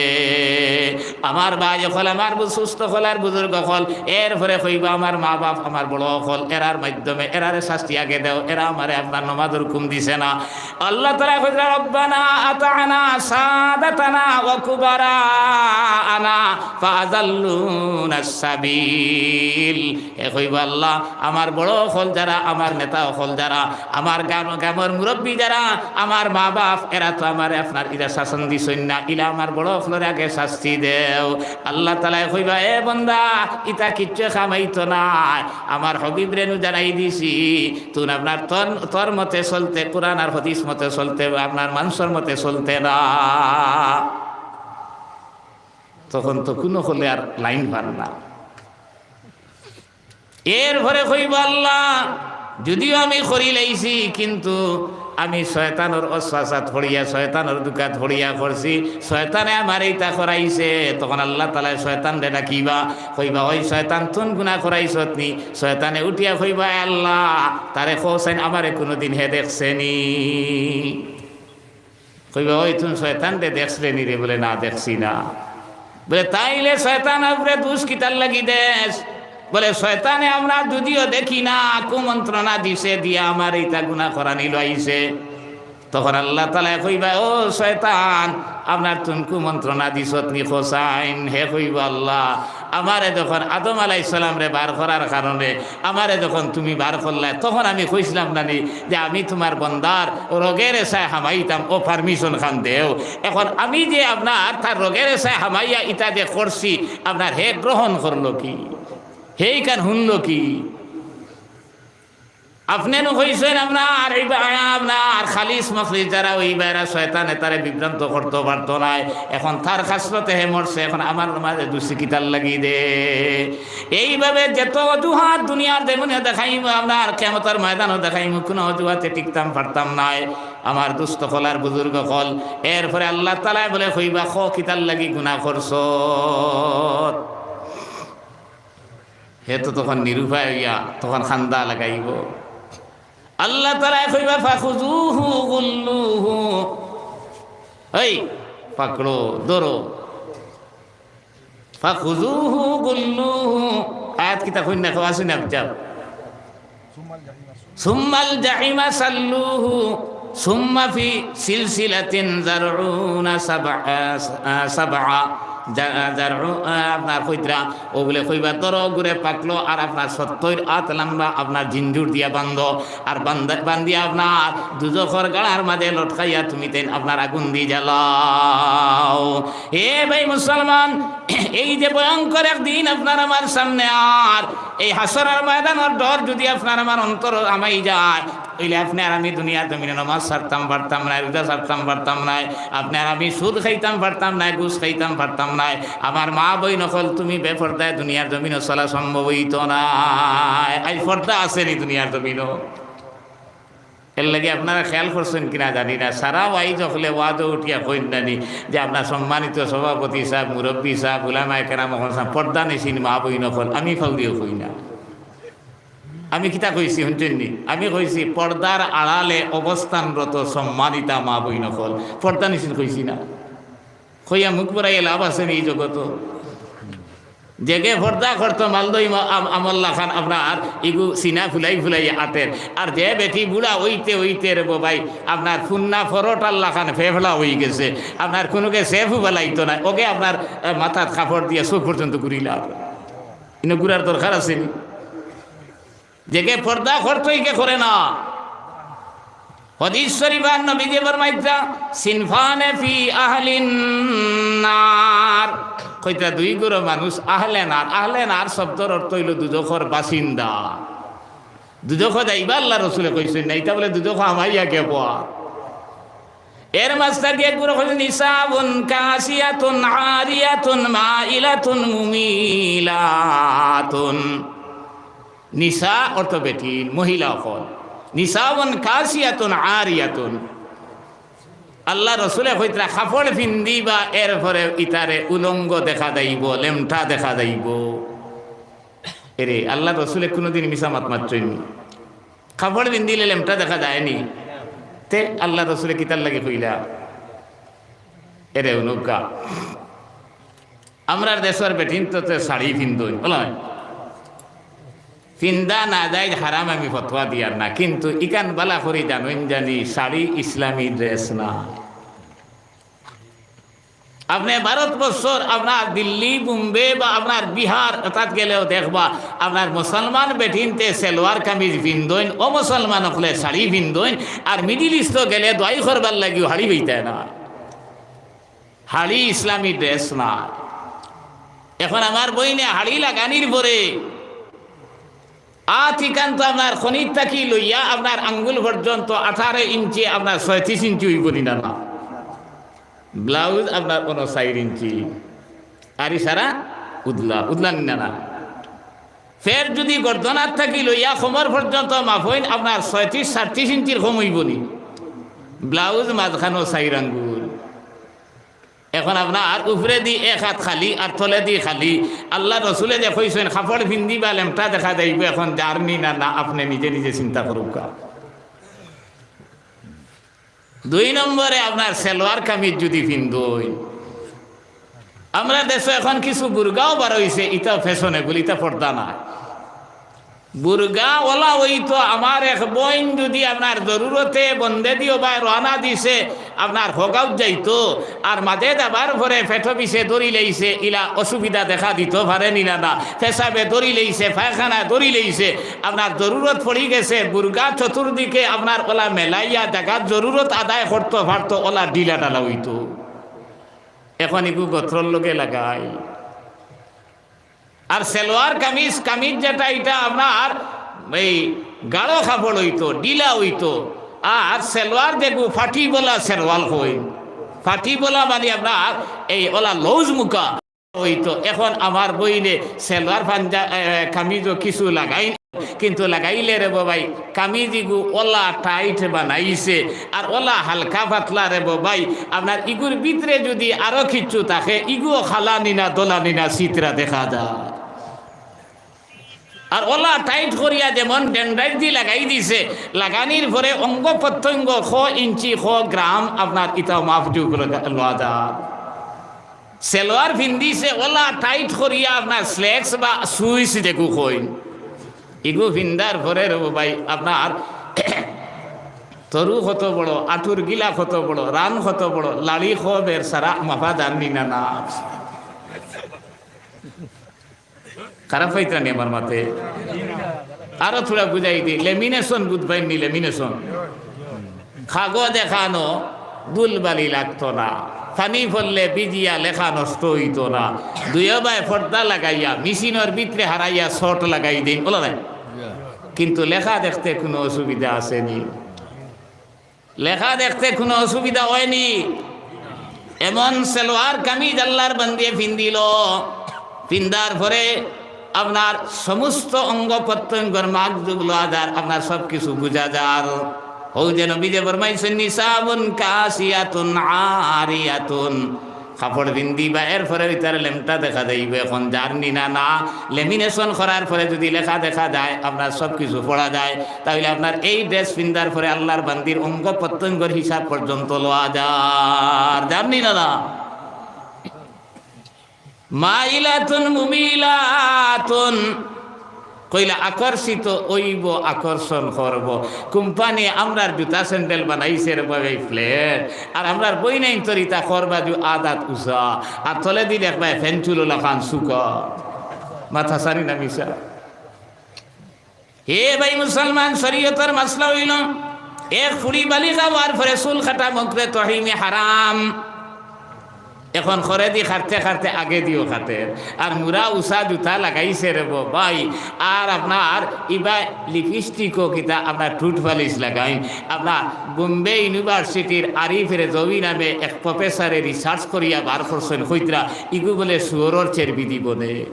আমার ভাই অকল, আমার বু-, সুস্থ অকল আর বুজুর্গ অকল, এরপরে কইবা আমার মা বাপ, আমার বড় অকল, এরার মাধ্যমে এরারে শাস্তি আগে দেও, এরা আমারে আপনার নমাজর হুকুম দিছে না। আল্লাহ তাআলায় কইরা, "রব্বানা আতানা সাদাতানা ওয়া কুবারাআনা ফাআযাল্লুনাস সাবিল।" হে কইবো, "আল্লাহ, আমার বড় অকল যারা, আমার নেতা অকল যারা, আমার গাম-, গামর মুরব্বি যারা, আমার মা বাপ, এরা তো আমারে আপনার ইলা শাসন দিছইন না, ইলা আমার বড় অকলরে আগে শাস্তি দেও।" আল্লাহ তাআলায় কইবা, "এ বন্দা, ইতা কিচ্ছু কামাইতো নায়, আমার হাবিবরে নু জানাই দিছি, তুন আপনার তন-, তোর মতে চলতে, কোরআন আর হাদিস মতে চলতে, আপনার মানুষর মতে চলতে না।" তখন তো কুনু অকলে আর লাইন পার না। এরপরে কইবো, "আল্লাহ, যুদিও আমি করিলাইছি, কিন্তু আমি শয়তানর ওয়াসওয়াসাত পড়িয়া, শয়তানর ধুকাত পড়িয়া করছি, শয়তানে আমারে ইতা করাইছে।" তখন আল্লাহ তাআলায় শয়তানরে ডাকিবা, কইবা, "ওই শয়তান, তুন গুনা করাইছত নি?" শয়তানে উঠিয়া কইবা, "এ আল্লাহ, তারে কওছাইন, আমারে কুনুদিন হে দেখছে নি?" কইবা, "ওই তুন শয়তানরে দেখছলে নি রে?" বলে, "না, দেখছি না।" বলে, "তাইলে শয়তানর উপরে দুষ কিতার লাগি দেস?" বলে, "শয়তানে আমরা যুদিও দেখি না, কুমন্ত্রণা দিছে, দিয়া আমারে ইতা গুনা করানি লইছে।" তখন আল্লাহ তাআলায় কইবা, "ও শয়তান, আপনার তুন কুমন্ত্রণা দিছত নি কওছাইন?" হে কইবো, "আল্লাহ, আমারে যখন আদম আলাইহিস সালামরে বার করার কারণে আমারে যখন তুমি বার করলায়, তখন আমি কইছলাম না নি যে আমি তুমার বন্দার রগে রেশায় হামাইতাম, ও permission খান দেও। এখন আমি যে আপনার তার রগে রেশায় হামাইয়া ইতা যে করছি, আপনার হে গ্রহণ করলো কি? হে ইখান হুনলো কি?" আপনে নু কইছইন আপনার, আপনার খালিস মখলিস যারা, ওই বেটা শয়তানে তারে বিভ্রান্ত করতো পারতো নায়। এখন তার খাসলতে হে মরছে, এখন আমার মাঝে দুষি কিতার লাগি দে। এইভাবে যত অজুহাত দুনিয়ার জমিনো দেখাইমু, আপনার কিয়ামতর ময়দানো দেখাইমু, কুনু অজুহাতে টিকতাম পারতাম নায়। আমার দুস্ত অকল আর বুজুর্গ অকল, এরপরে আল্লাহ তাআলায় বলে কইবা, "খ কিতার লাগি গুনা করছত?" হে তো তখন নিরুপায় অইয়া তখন কান্দা লাগাইবো। আল্লাহ তাআলায় কইবা, "ফাখুযুহু গুল্লুহু।" এই, পাকড়ো, ধরো। "ফাখুযুহু গুল্লুহু।" আয়াত কিতা কইন না, কওয়া শুনে যাও। "সুম্মাল জাহিমা সাল্লুহু, সুম্মা ফি সিলসিলাতিন যারউনা সাবআ, আ, সাবআ।" যা-, যারউ, আ, আপনার কইতরা, ও বলে কইবা, "ধরো গুরে পাকলো, আর আপনার সত্তইর আত লম্বা আপনার জিঞ্জুর দিয়া বান্ধো, আর বান্ধা-, বান্ধিয়া আপনার দুজখর গাড়ার মাঝে লটকাইয়া তুমি তেন আপনার আগুন দি জ্বালাও।" এ ভাই মুসলমান, এই যে ভয়ঙ্কর একদিন আপনার আমার সামনে, আর এই হাশরর ময়দানর ডর যদি আপনার আমার অন্তরো হামাই যায়, অইলে আপনে আর আমি দুনিয়ার জমিনো নামাজ ছাড়তাম পারতাম নায়, রোজা ছাড়তাম পারতাম নায়, আপনে আর আমি সুদ খাইতাম পারতাম নায়, ঘুষ খাইতাম পারতাম নায়। আমার মা বইন অকল, তুমি বেপর্দায় দুনিয়ার জমিনো চলা সম্ভব অইতো নায়। আইজ পর্দা আছে নি দুনিয়ার জমিনো? এরলাগি আপনারা খেয়াল করছইন কিনা জানি না, সারা ওয়াইজ অকলে ওয়াজো উঠিয়া কইন না নি যে আপনার সম্মানিত সভাপতি সাব, মুরব্বি সাব, উলামায়ে কেরাম অকল সাব, পর্দানিশীন মা বইন অকল, আমি ফাল দিও কই না। আমি কিতা কইছি হুনছইন নি? আমি কইছি পর্দার আড়ালে অবস্থানরত সম্মানিতা মা বইন অকল, পর্দানিশীন কইছি না? কইয়া মুখ বরাইয়া লাভ আছে নি এই জগতো? যেগে পর্দা করতো মালদই আমল্লা খান আপনার ইগু সিনা ফুলাই ফুলাই আটের, আর যে বেটি বুড়া অইতে অইতে রে বো ভাই, আপনার ফুন্না পরোটার লাখান ফেফড়া অই গেছে, আপনার কুনুকে সেফু বালাইতো না, ওকে আপনার, আহ, মাথাত কাপড় দিয়া চোখ পর্যন্ত ঘুরিলা। ইনো ঘুরার দরকার আছে নি? যেগে পর্দা করতো, ইগে করে না। হাদিস শরীফ আর নবীজি ফরমাইতা, "সিনফানে ফি আহলিন নার।" কইতা দুই গুরু মানুষ আহলে নার। আহলে নার শব্দর অর্থ অইলো দুজখর বাসিন্দা। দুজখো যাইবা আল্লাহ রসুলে কইছইন না, ইতা বলে দুজখো হামাইয়া গেবো। এর মাঝে গিয়া গুরু কইছইন, "নিসাউন কাসিয়াতুন আরিয়াতুন মাইলাতুন মুমিলাতুন।" নিসা অর্থ বেটিন, মহিলা অকল। নিসাউন কাসিয়াতুন আরিয়াতুন। আল্লাহ রসুলে কইতরা, কাপড় পিন্দিবা, এরপরে ইতারে উলঙ্গ দেখা যাইবো, লেমটা দেখা যাইবো। এরে, আল্লাহ রসুলে কুনুদিন মিছা মাত মাতছইন নি? কাপড় পিন্দিলে লেমটা দেখা যায় নি? তে আল্লাহ রসুলে কিতার লাগি কইলা? এরে উনুকা। আমরার দেশর বেটিন তো তে শাড়ি পিন্দইন, বুঝলা? পিন্দা না যায় হারাম, আমি ফতোয়া দিয়ার না, কিন্তু ইখান বালা করি জানইন জানি শাড়ি ইসলামী ড্রেস না। আপনে ভারতবর্ষর আপনার দিল্লি, বোম্বে বা আপনার বিহার অতাত গেলেও দেখবা, আপনার মুসলমান বেটিনতে সেলোয়ার কামিজ পিন্দইন, অমুসলমান অকলে শাড়ি পিন্দইন, আর মিডিল ইস্টো গেলে দোয়াই করবার লাগিও শাড়ি পিন্দে না। শাড়ি ইসলামী ড্রেস না। এখন আমার বইনে শাড়ি লাগানির পরে আত ইখান তো আপনার কনিত থাকি লইয়া আপনার আঙ্গুল পর্যন্ত আঠারো ইঞ্চি, আপনার ছয়ত্রিশ ইঞ্চি অইবো নি না? না। ব্লাউজ আপনার অনো চাইর ইঞ্চি, আর ইশারা উদলা, উদলা নি না? না। ফের যদি গর্দনাত থাকি লইয়া কোমর পর্যন্ত মাফইন আপনার ছয়ত্রিশ, সাতত্রিশ ইঞ্চির কম অইবো নি? ব্লাউজ মাঝখানো চাইর আঙ্গুল। এখন আপনার উপরেদি এক আত খালি আর তলেদি খালি। আল্লাহ রসুলে যে কইছইন, কাপড় পিন্দিবা লেমটা দেখা যাইবো, এখন যার নি না, না, আপনে নিজে নিজে চিন্তা করউক্কা। দুই নম্বরে আপনার সেলোয়ার কামিজ যদি পিন্দইন, আমরার দেশো এখন কিছু বুরগাও বার অইছে, ইতা ফ্যাশনেবল, ইতা পর্দা না। বুরগা ওলা অইতো আমার এক বইন যদি আপনার জরুরতে বন্দেদি অবায় রওয়ানা দিছে, আপনার হগাউত যাইতো, আর মাঝে যাবার পরে পেটো বিষে ধরিলাইছে, ইলা অসুবিধা দেখা দিতো পারে নি না? না, পেশাবে ধরিলাইছে, পায়খানায় ধরিলাইছে, আপনার জরুরত পড়ি গেছে, বুরগা চতুর্দিকে আপনার ওলা মেলাইয়া জাগাত জরুরত আদায় করতো পারতো, ওলা ঢিলা ঢালা অইতো। এখন ইগু গত্রর লগে লাগাই। আর সেলোয়ার কামিজ, কামিজ যেটা, ইটা আপনার এই গাঢ় কাপড় অইতো, ঢিলা অইতো। আর সেলোয়ার যেগু ফাটি বলা সেরওয়াল কইন। ফাটি বলা মানে আপনার এই ওলা লউজ মুকা অইতো। এখন আমার বইনে সেলোয়ার পাঞ্জা-, এ, কামিজও কিছু লাগাইন, কিন্তু লাগাইলে রে বাবাই কামিজ ইগু ওলা টাইট বানাইছে, আর ওলা হালকা পাতলা রে বাবাই। আপনার ইগুর ভিতরে যদি আরো কিচ্ছু থাকে, ইগুও খালা নিনা, দোলা নিনা, চিত্রা দেখা যায়। আর ওলা টাইট করিয়া যেমন ডেন্ডাইট দি লাগাই দিছে, লাগানির পরে অঙ্গ প্রত্যঙ্গ ক ইঞ্চি, ক গ্রাম আপনার ইতাও মাপ জুক লওয়া যায়। সেলোয়ার ফিন্দিছে, ওলা টাইট করিয়া আপনার স্লেক্স বা সুইস যেগু কইন, ইগু ফিন্দার পরে রে বাবাই আপনার তরু কত বড়, আটুর গিলা কত বড়, রান কত বড়, লাড়ি ক বের সারা মাপা যার নি না না। খারাপ পাইতা নি আমার মাতে? আরো থুড়া বুঝাই দি, লেমিনেশন বুঝ পাইন নি, লেমিনেশন। কাগজ এখানো ধুলবালি লাগতো না, পানি পড়লে ভিজিয়া লেখা নষ্ট অইতো না, দুইও বায় পর্দা লাগাইয়া মেশিনর ভিতরে হারাইয়া শর্ট লাগাই দিন, বলা নাই? কিন্তু লেখা দেখতে কোনো অসুবিধা আছে নি? লেখা দেখতে কোনো অসুবিধা অয়নি। এমন সেলোয়ার কামিজ আল্লার বান্দিয়ে ফিন্দিল, ফিন্দার পরে আপনার সমস্ত অঙ্গ প্রত্যঙ্গর মাপ জুক লওয়া যার, আপনার সব কিছু বুঝা যার। হউ যে নবীয়ে ফরমাইছইন, "নিসাউন কাসিয়াতুন আরিয়াতুন।" কাপড় ফিন্দিবা, এরপরে ইতার লেংটা দেখা যাইবো। এখন যার নি না না, লেমিনেশন করার পরে যদি লেখা দেখা যায়, আপনার সব কিছু পড়া যায়, তাইলে আপনার এই ড্রেস ফিন্দার পরে আল্লার বান্দির অঙ্গ প্রত্যঙ্গর হিসাব পর্যন্ত লওয়া যার, যার নি না না? মাইলাতুন মুমিলাতুন, কইলা আকর্ষিত অইবো, আকর্ষণ করবো। কোম্পানি আমরার জুতা স্যান্ডেল বানাইছে রে বাবাই ফ্ল্যাট, আর আমরার বইনাইন্তর ইতা করবা জু আদাত উষা, আর তলে দিলে একবার ফেঞ্চুলো লাখান সুকা। মাত হাছা নি না মিছা? হে ভাই মুসলমান, শরীয়তর মাসলা অইল, এক ফুড়ি বালিগা অওয়ার পরে চুল কাটা মকরুহে তহরিমে হারাম। এখন খরেদি কাটতে কাটতে আগেদিও কাটের। আর মুড়া উষা জুতা লাগাইছে রে বাবাই। আর আপনার ইবা লিপস্টিকও কিতা আপনার টুথ পালিশ লাগাইন। আপনার বোম্বে ইউনিভার্সিটির আরিফ রেজভী নামে এক প্রফেসরে রিসার্চ করিয়া বার করছইন, কইতরা ইগু বলে শুয়োরর চেরবি দি বনে।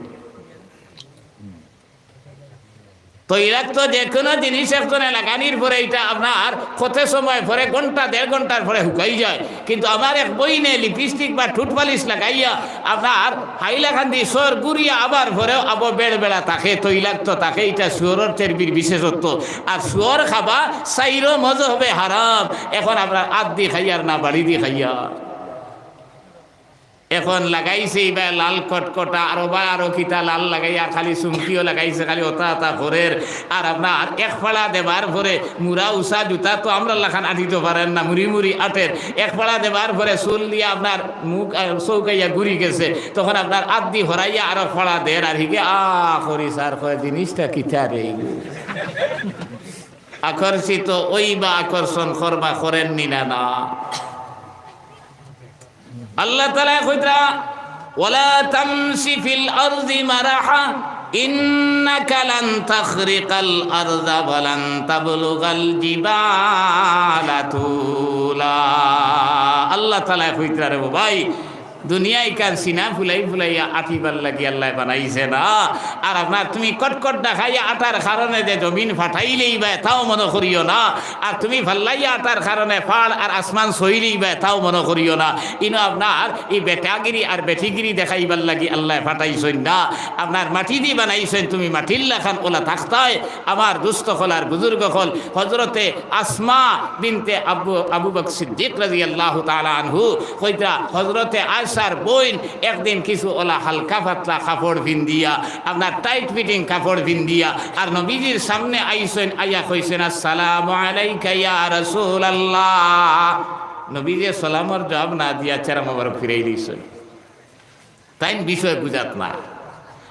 তৈলাক্ত যে কোনো জিনিস একজনে লাগানির পরে ইটা আপনার কত সময় পরে, ঘন্টা দেড় ঘন্টার পরে হুকাই যায়। কিন্তু আমার এক বইনে লিপস্টিক বা টুথ পালিশ লাগাইয়া আপনার হাইলাকান্দি শহর ঘুরিয়া আবার পরেও আবো বেড়বেড়া থাকে, তৈলাক্ত থাকে, ইটা শুয়োরর চেরবির বিশেষত্ব। আর শুয়োর খাবা চাইরো মজহবে হারাম। এখন আপনার আত দি খাইয়ার না বাড়ি দি খাইয়ার। এখন লাগাইছে ইবায় লাল কটকটা, আর ওবায় আরো কিতা লাল লাগাইয়া খালি চুমকিও লাগাইছে, খালি ওতা ওতা করের। আর আপনার এক ফাড়া দেবার পরে মুড়া উষা জুতা তো আমরার লাখান আটিতো পারের না, মুড়ি মুড়ি আটের। এক ফাড়া দেবার পরে চুল দিয়া আপনার মুখ, আহ, চৌকাইয়া ঘুরি গেছে, তখন আপনার আত দি হরাইয়া আরো ফাড়া দের, আর হিগে আ করি স্যার কয়, "জিনিসটা কিতা রে?" আকর্ষিত অইবা, আকর্ষণ করবা, করের নি না না? আল্লাহ তাআলায় কইতরা, "ওয়ালা তামশি ফিল আরদি মারাহা, ইন্নাকা লান তাখরিকাল আরদা ওয়া লান তাবলুগাল জিবালা তুলা।" আল্লাহ তাআলায় কইতরা রে বাবাই, দুনিয়া ইখান সিনা ফুলাই ফুলাইয়া আটিবার লাগি আল্লায় বানাইছে না। আর আপনার তুমি কটকট দেখাইয়া আটার কারণে যে জমিন ফাটাইলেই বা তাও মনো করিও না, আর তুমি ফাল্লাইয়া আটার কারণে ফাড় আর আসমান সইলেই বা তাও মনো করিও না। ইনো আপনার ই বেটাগিরি আর বেটিগিরি দেখাইবার লাগি আল্লায় ফাটাইছইন না। আপনার মাটি দি বানাইছইন, তুমি মাটির লাখান ওলা থাকতায়। আমার দুস্ত অকল আর বুজুর্গ অকল, হজরতে আসমা বিনতে আবু, আবু বকর সিদ্দিক রাদিয়াল্লাহু তাআলা আনহু কইতরা, হজরতে আয়েশার বইন একদিন কিছু ওলা হালকা পাতলা কাপড় ফিন্দিয়া, আপনার টাইট ফিটিং কাপড় ফিন্দিয়া, আর নবীজির সামনে আইছইন, আইয়া কইছইন, "আসসালামু আলাইকা ইয়া রাসূলুল্লাহ।" নবীজি সালামর জবাব না দিয়া চেরা মোবারক ফিরাই দিছইন। তাইন বিষয় বুঝাত না।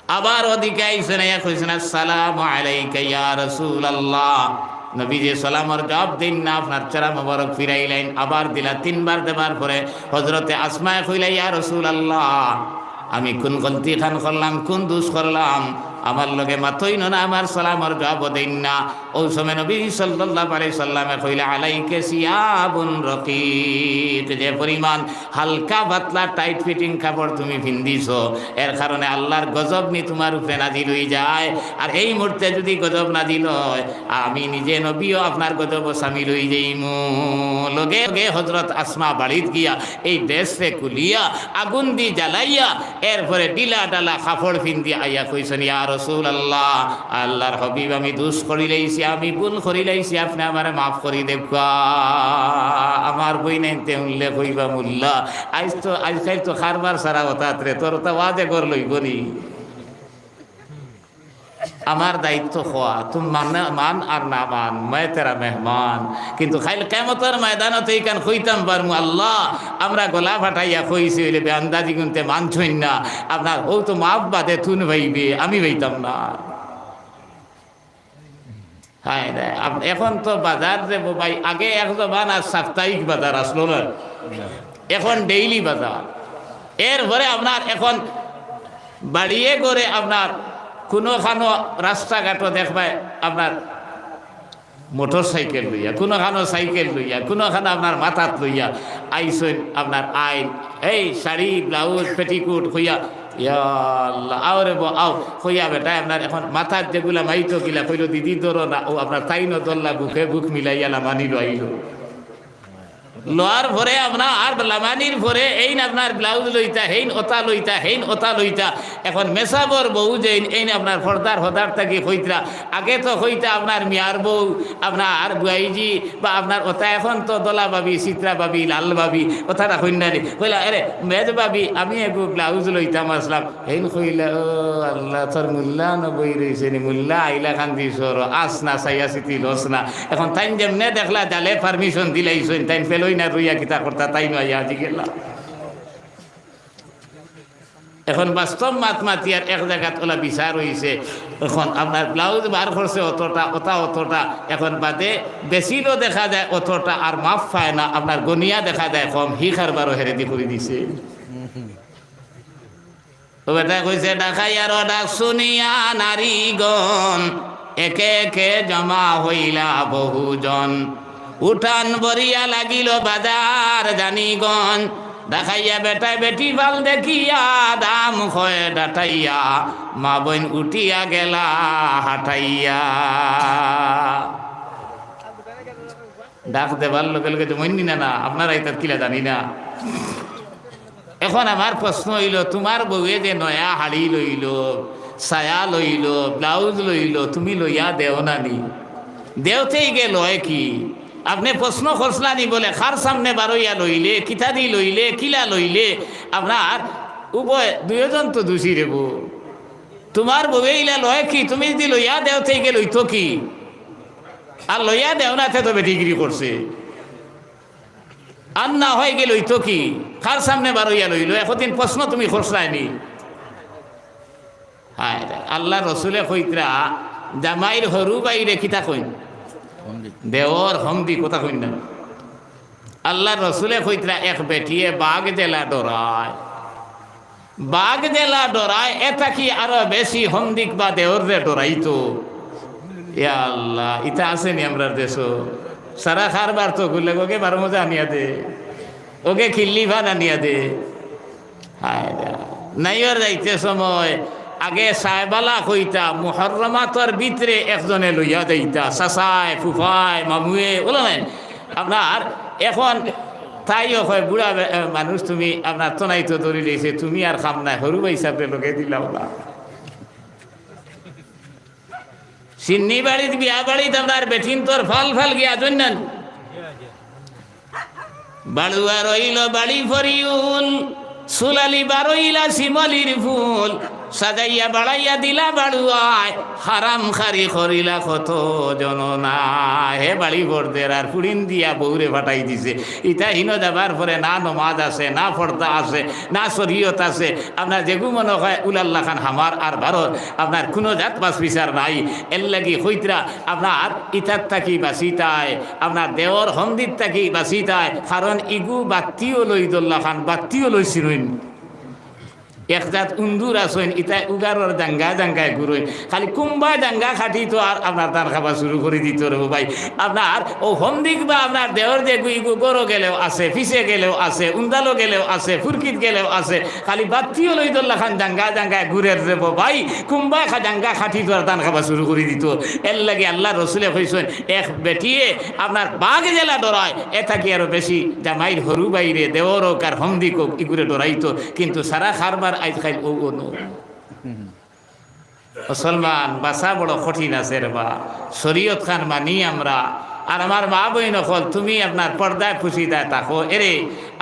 আবার ওদিকে আইছইন, আইয়া কইছইন, "আসসালামু আলাইকা ইয়া রাসূলুল্লাহ।" নবীজি সালামর জবাব দেইন না, আপনার চেরা মোবারক ফিরাইলাইন, আবার দিলা, তিনবার দেবার পরে হজরতে আসমায় কইলা, "ইয়া রাসূলুল্লাহ, আমি কুন গলতি খান করলাম, কুন দুষ করলাম? আমার লগে মাতইন না, আমার সালামর জবাবও দেইন না।" অউ সময় নবী সাল্লাল্লাহু আলাইহি সাল্লামে কইলা, "আলাইকা সিয়াবুন রকিক।" যে পরিমাণ হালকা পাতলা টাইট ফিটিং কাপড় তুমি পিন্দিছো, এর কারণে আল্লাহর গজব নি তুমার উপরে নাজিল অইযায়। আর এই মুহূর্তে যুদি গজব নাজিল অয়, আমি নিজে নবীও আপনার গজবো শামিল অইযাইমু। লগে লগে হযরত আসমা বাড়িত গিয়া এই ড্রেসরে খুলিয়া আগুন দি জ্বালাইয়া এরপরে ঢিলা ঢালা কাপড় পিন্দি আইয়া কইছইন, "ইয়া রাসূলুল্লাহ, আল্লাহর হাবিব, আমি দুষ করিলাইছি, আমি ভুল করিলাইছি, আপনে আমারে মাফ করি দেউক্কা।" আমার বইনাইন্তে হুনলে কইবা, "মুল্লা, আইজ তো, আইজকাইল তো কারবার ছাড়া অতাত রে, তোর অতা ওয়াজে ঘর লইবো নি?" আমার দায়িত্ব কওয়া, তুমি মান, মান আর না মান, মে তেরা মেহমান। কিন্তু কাইল কিয়ামতর ময়দানো তো ইখান কইতাম পারমু, "আল্লাহ, আমরা গলা ফাটাইয়া কইছি অইলে বেআন্দাজি গুনতে মানছইন না, আপনার অউ তো মাফ বাদে তুন পাইবে, আমি পাইতাম না।" হায় রে, আপ-, এখন তো বাজার যে ভাই, আগে এক জমানার সাপ্তাহিক বাজার আছলো না, এখন ডেইলি বাজার। এরপরে আপনার এখন বাড়িয়ে ঘরে আপনার কুনুখানো রাস্তাঘাটো দেখবায় আপনার মোটর সাইকেল লইয়া, কুনুখানো সাইকেল লইয়া, কুনুখানো আপনার মাথাত লইয়া আইছইন আপনার আইন, এই শাড়ি, ব্লাউজ, পেটিকোট কইয়া, "ইয়া আল্লাহ, আও রে বো, আও," কইয়া বেটায় আপনার এখন মাথাত যেগুলা মাইতো গিলা কইলো, "দিদি ধরো না," অউ আপনার তাইনও ধরলা, বুকে বুক মিলাইয়া লামানি লইলো। লওয়ার পরে আপনার লামানির পরে এইন আপনার ব্লাউজ লইতা, হেইন অতা লইতা, হেইন অতা লইতা। এখন মেসাবর বউ যেইন, এইন আপনার পর্দার হদার থাকি কইতরা। আগে তো কইতা আপনার মিয়ার বউ, আপনার বুয়াইজি বা আপনার অতা, এখন তো ধলা ভাবি, চিত্রা ভাবি, লাল ভাবি, অতাটা কইন না নি। কইলা, "এরে মেজ ভাবি, আমি এগু ব্লাউজ লইতাম আছলাম।" হেইন কইলা, "ও আল্লাহ, তোর মুল্লা নবই রইছে নি, মুল্লা আইলা কান্দি সর, আস না, চাইয়া চিতি লস না।" এখন তাইন যেমনে দেখলা, জালে permission দিলাইছইন, তাইন পেলই না রইয়া কিতা করতা, তাইন আইয়া আজি গেলা। এখন বাস্তব মাত মাতিয়ার এক জাগাত অলা বিচার অইছে। এখন আপনার ব্লাউজ বার করছে অতটা, অতা অতটা, এখন বাদে বেচিলো দেখা যায় অতটা, আর মাফ পায় না, আপনার গনিয়া দেখা যায় কম, হি কারবারও হেরেদি করি দিছে। তো বেটায় কইছে, "ঢাকাইয়ার ডাক শুনিয়া নারীগণ, একে একে জমা হইলা বহুজন। উঠান ভরিয়া লাগিল বাজার জানিগণ। ঢাকাইয়া বেটায় বেটি ফাল দেখিয়া, দাম কয় ডাটাইয়া, মা বইন উঠিয়া গেলা হাটাইয়া।" ডাক দেবার লগে লগে জমইন নি না, না, আপনারা ইতাত কিলা জানি না। এখন আমার প্রশ্ন অইলো, তুমার বউয়ে যে নয়া হাড়ি লইলো, সায়া লইলো, ব্লাউজ লইলো, তুমি লইয়া দেও না নি? দেওতে ইগে লয় কি? আপনে প্রশ্ন করছলা নি বলে, কার সামনে বারইয়া লইলে, কিতাদি লইলে, কিলা লইলে? আপনার উভয়, দুইজন তো দোষী রে বউ। তুমার বউয়ে ইলা লয় কি? তুমি যুদি লইয়া দেওতে ইগে লইতো কি? আর লইয়া দেও না, তে তো বেটিগিরি করছে। আর না অয় ইগে লইতো কি? কার সামনে বারইয়া লইলো? একদিন প্রশ্ন তুমি করছলায় নি? হায় রে, আল্লার রসুলে কইতরা, জামাইর হরু ভাইরে কিতা কইন? দেওর, হমদি, কথা কইন না। আল্লার রসুলে কইতরা, এক বেটিয়ে বাঘ যেলা ডরায়, বাঘ যেলা ডরায়, এ থাকি আরো বেশি হমদিক বা দেওররে ডরাইতো। ইয়া আল্লাহ, ইতা আছে নি আমরার দেশো? সারা কারবার তো গুলে ওগে বারো মজা আনিয়া দে, ওগে খিল্লি ভান আনিয়া দে। হায় রে। নাইওর যাইতে সময় আগে সাহেবালা কইতা, মুহররমাতর ভিতরে একজনে লইয়া যাইতা, চাচায়, ফুফায়, মামুয়ে, বুঝলা নাই? আপনার এখন তাইও কয়, "বুড়া বে-, এ, মানুষ তুমি, আপনার তো নাই তো দৌড়ি লইছে, তুমি আর কাম নাই, হরু ভাই সাহেবরে লগে দিলাও না।" সিন্নি বাড়িত, বিয়া বাড়িত আপনার বেটিন্তর ফাল ফাল গিয়া জন্নান। বাড়ুয়া রইল বাড়ি ফরিউল, সুলালি বারইলা শিমলির ফুল, সাজাইয়া বাড়াইয়া দিলা বাড়ুয়ায়, হারাম খারি করিলা কত জননা। হে বাড়ি ফরদের আর ফুড়িন দিয়া বউরে ফাটাই দিছে। ইতা হিনো যাবার পরে না নমাজ আছে, না পর্দা আছে, না শরীয়ত আছে। আপনার যেগু মনে হয় উলাল্লা খান হামার আর ভারত, আপনার কুনু জাত বাছ বিচার নাই। এর লাগি কইতরা আপনার ইতার থাকি বাঁচিতায়, আপনার দেওর হন্দির থাকি বাঁচিতায়, কারণ ইগু বাত্তিও লই দল্লা খান, বাত্তিও লই চিরইন। এক জাত উন্দুর আছইন, ইতায় উগারর জাঙ্গা জাঙ্গায় ঘুরইন। খালি কুম্বায় জাঙ্গা খাটিতো আর আপনার ধান খাবা শুরু করি দিতো রে ভাই। আপনার অউ হমদিক বা আপনার দেওর যে গু-, ইগু গরো গেলেও আছে, পিছে গেলেও আছে, উন্দালো গেলেও আছে, ফুরকিত গেলেও আছে। খালি বাত্তি অইলো ইদর লাখান জাঙ্গা জাঙ্গায় ঘুরের রে ভাই। কুম্বায় খা-, জাঙ্গা খাটিতো আর ধান খাবা শুরু করি দিতো। এরলাগি আল্লার রসুলে কইছইন, এক বেটিয়ে আপনার বাঘ যেলা ডরায়, এ থাকি আরো বেশি জামাইর হরু ভাইরে, দেওর অউক আর হমদিক অউক, ইগুরে ডরাইতো। কিন্তু সারা কারবার আইজকাইল অউ অনো। মুসলমান, বাঁচা বড় কঠিন আছে রে বা। শরীয়ত খান মানি আমরা। আর আমার মা বইন অকল, তুমি আপনার পর্দায় পুশিদায় থাকো। এরে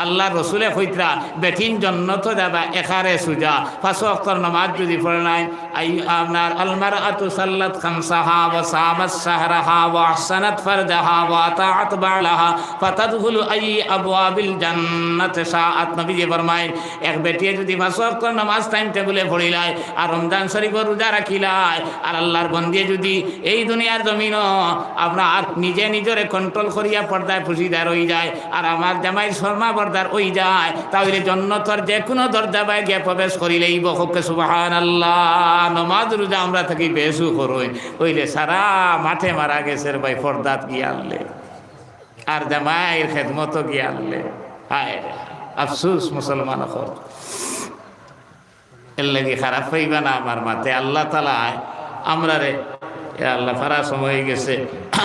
আল্লার রসুলে কইতরা, বেটিন জন্নতো যাবা একারে সুজা। পাঁচ ওয়াক্তর নামাজ যুদি পড়ে নাই, আই, আপনার আল মারআতু সাল্লাত খামসাহা ওয়া সামাত শাহরাহা ওয়া আহসানাত ফারজাহা ওয়া আতাআত বালাহা ফাতাদখুলু আইয়ি আবওয়াবিল জান্নাতি শাআত। নবীজি ফরমাইন, এক বেটিয়ে যুদি পাঁচ ওয়াক্তর নামাজ টাইম টেবুলে পড়িলায়, আর রমজান শরীফর রোজা রাখিলায়, আর আল্লার বন্দিয়ে যুদি এই দুনিয়ার জমিনো আপনার নিজে নিজরে কন্ট্রোল করিয়া পর্দায় পুশিদায় রই যায়, আর আমার জামাইর শর্মা বর্দার অই যায়, তা অইলে জন্নতর যে কুনু দরজা বায় গিয়া প্রবেশ করিলেইবো। কউক্কা সুবহানাল্লাহ। নমাজ রোজা আমরা থাকি বেশু করইন, অইলে সারা মাঠে মারা গেছে রে ভাই, পর্দাত গিয়া আনলে, আর জামাইর খেদমতো গিয়া আনলে। হায় রে, আফসুস মুসলমান অকল। এরলাগি খারাপ পাইবা না আমার মাতে। আল্লাহ তাআলায় আমরারে, এ আল্লাহ, ফারা সময় অই গেছে,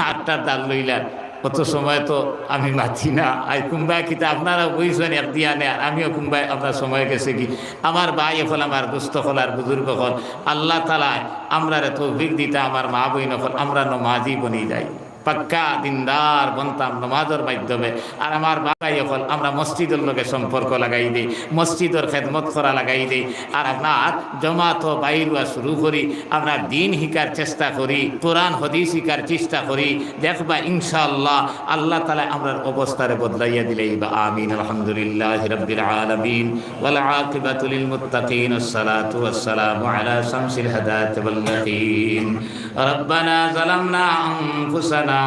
আটটার দাল লইলার, অত সময় তো আমি মাতি না। আই কুম্বায় কিতা আপনারা বইছইন এক দিয়ানে, আর আমিও কুম্বায় আপনার সময় গেছে কি। আমার ভাই অকল, আমার দোস্ত অকল, আর বুজুর্গ অকল, আল্লাহ তাআলায় আমরারে তৌফিক দিতা, আমার মা বইন অকল, আমরা নমাজি বনি যাই। পাক্কা দিনদার বনতাম নমাজর মাধ্যমে। আর আমার ভাই অকল, আমরা মসজিদর লগে সম্পর্ক লাগাই দেই, মসজিদর খেদমত করা লাগাই দেই। আর আপনার জমাতো বাইর অওয়া শুরু করি, আমরা দিন হিকার চেষ্টা করি, কোরআন হাদিস হিকার চেষ্টা করি। দেখবা ইনশাআল্লাহ আল্লাহ তাআলায় আমরার অবস্থারে বদলাইয়া দিলাইবা। আমিন। আলহামদুলিল্লাহি রাব্বিল আলামিন। ওয়াল আকিবাতু লিল মুত্তাকিন। ওয়াসসালাতু ওয়াসসালামু আলা শামসিল হুদা ওয়াল ইয়াকিন। ربنا ظلمنا أنفسنا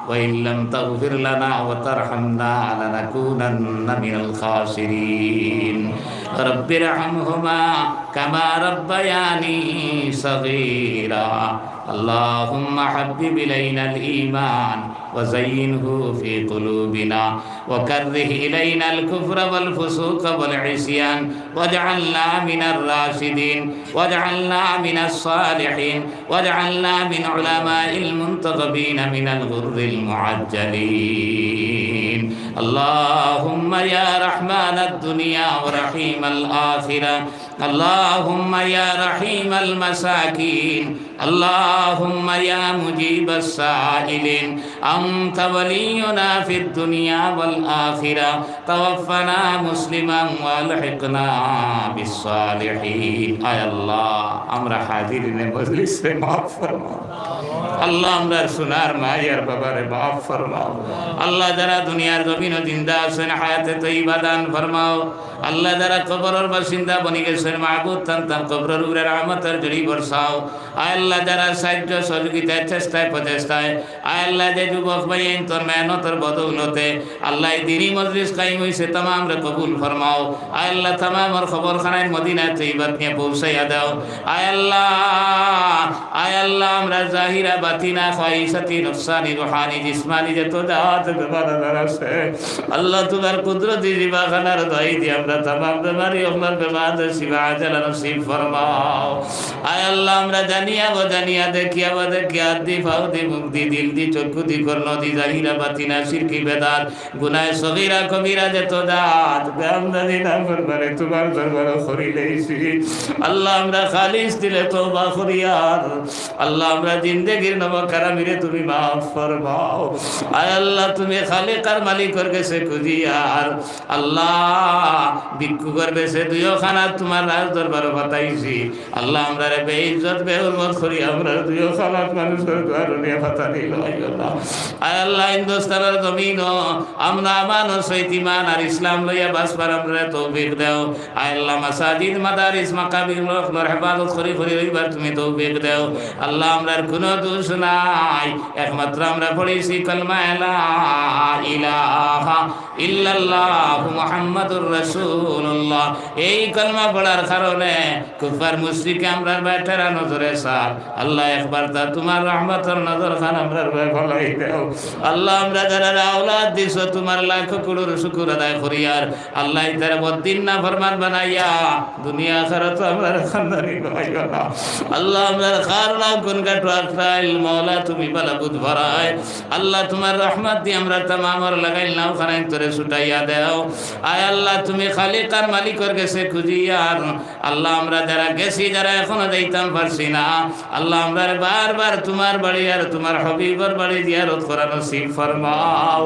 وإن لم تغفر لنا وترحمنا لنكونن من الخاسرين. رب ارحمهما كما ربياني صغيرا. اللهم حبب إلينا الإيمان وزينه في قلوبنا وكره إلينا الكفر والفسوق والعصيان واجعلنا من الراشدين واجعلنا من الصالحين واجعلنا من علماء المنتخبين من الغر المحجلين. اللهم يا رحمن الدنيا ورحيم الآخرة، اللهم يا رحيم المساكين، اللهم يا مجيب السائلين، أنت ولينا في الدنيا والآخرة، توفنا مسلما وألحقنا بالصالحين. আয় আল্লাহ, আমরা হাজিরিনে মজলিসরে মাফ ফরমাও। আল্লাহ, আমরার সোনার মা আর বাবারে মাফ ফরমাও। আল্লাহ, যারা দুনিয়ার জমিনো জিন্দা আছইন, হায়াতে তৈবা দান ফরমাও। আল্লাহ, যারা কবরর বাসিন্দা বনি গেছইন, মাবুদ, তান তান কবরর উপরে রহমতর ঝুড়ি বরসাও। আয় আল্লাহ, যারা সাহায্য সহযোগিতায়, চেষ্টায় প্রচেষ্টায়, আয় আল্লাহ, যে যুবক ভাইয়াইন্তর মেহনতর বদৌলতে আল্লাহ এই দিনি মজলিস কায়েম অইছে, তামামরে কবুল ফরমাও। আয় আল্লাহ, তামামর খবরখানায় মদিনা তৈবাত নিয়া পৌঁছাইয়া দাও। আয় আল্লাহ, আয় আল্লাহ, আমরা জাহিরা বাতিনা, খাইসাতি, নফসানি, রুহানি, জিসমানি যত জাত বেমার আজার আছে, আল্লাহ, তুমার কুদরতি জিবাখানার দোয়াই দি আমরা তামাম বেমারি অকলর বেমার শিফা আজলা নসিব ফরমাও। আয় আল্লাহ, আমরা জানিয়া বা জানিয়া, দেখিয়া বা দেখিয়া, আত দি, পাও দি, মুখ দি, দিল দি, চক্ষু দি, কর্ণ দি, জাহিরা বাতিনা, শিরকি বেদাত, গুনাহে সগীরা কবিরা যত জাত, বেআমদানি নাফরমানি তুমার দরবারো করিলাইছি। আল্লাহ, আমরা খালিস দিলে তওবা করিয়ার। আল্লাহ, আমরা জিন্দেগির নবখারামিরে তুমি মাফ ফরমাও। আয় আল্লাহ, তুমি খালিক আর মালিকর গেছে খুজিয়ার। আল্লাহ, ভিক্ষুকর বেশে দুইও খানাত তুমার রাজ দরবারো পাঠাইছি। আল্লাহ, আমরারে বেইজ্জত, বেহুরমত করি, আমরার দুইও খানাত মানুষর দুয়ারো নিয়া পাঠানি লইও না। আয় আল্লাহ, হিন্দুস্তানর জমিনো আমন আমানর সহিত ইমান আর ইসলাম লইয়া বাঁচবার আমরারে তৌফিক দেও। আয় আল্লাহ, মাসাজিদ, মাদারিস, মাকাবির অকলর হেফাজত করি করি রইবার তুমি তৌফিক দেও। আল্লাহ, আমরার কুনু দোষ নাই, একমাত্র আমরা পড়ছি কলমা লা ইলাহা ইল্লাল্লাহু মুহাম্মাদুর রাসূলুল্লাহ। এই কলমা পড়ার কারণে কুফফার মুশরিকে আমরার বায় টেরা নজরে চার। আল্লাহ, একবার তা তুমার রহমতর নজর খান আমরার বায় ফালাই দেও। আল্লাহ, আমরা যারারে আওলাদ দিছো, তুমার লাখ করোড় শুকুর আদায় করিয়ার। আল্লাহ, ইতারে বদ্দিন নাফরমান বানাইয়া দুনিয়া আখিরাতো আমরারে খান্দানি বানাইও না। আল্লাহ, আমরার খার নাও কোন গাটো আখরাইল, মাওলা তুমি বালা বুঝ ভরায়। আল্লাহ, তুমার রহমত দি আমরার তামামর লাগাইল নাও খানাইন তরে ছুটাইয়া দেও। আয় আল্লাহ, তুমি খালিক আর মালিকর গেছে খুঁজিয়ার। আল্লাহ, আমরা যারা গেছি, যারা এখনো যাইতাম পারছি না, আল্লাহ, আমরারে বারবার তুমার বাড়ি আর তুমার হাবিবর বাড়ি জিয়ারত করা নসিব ফরমাও।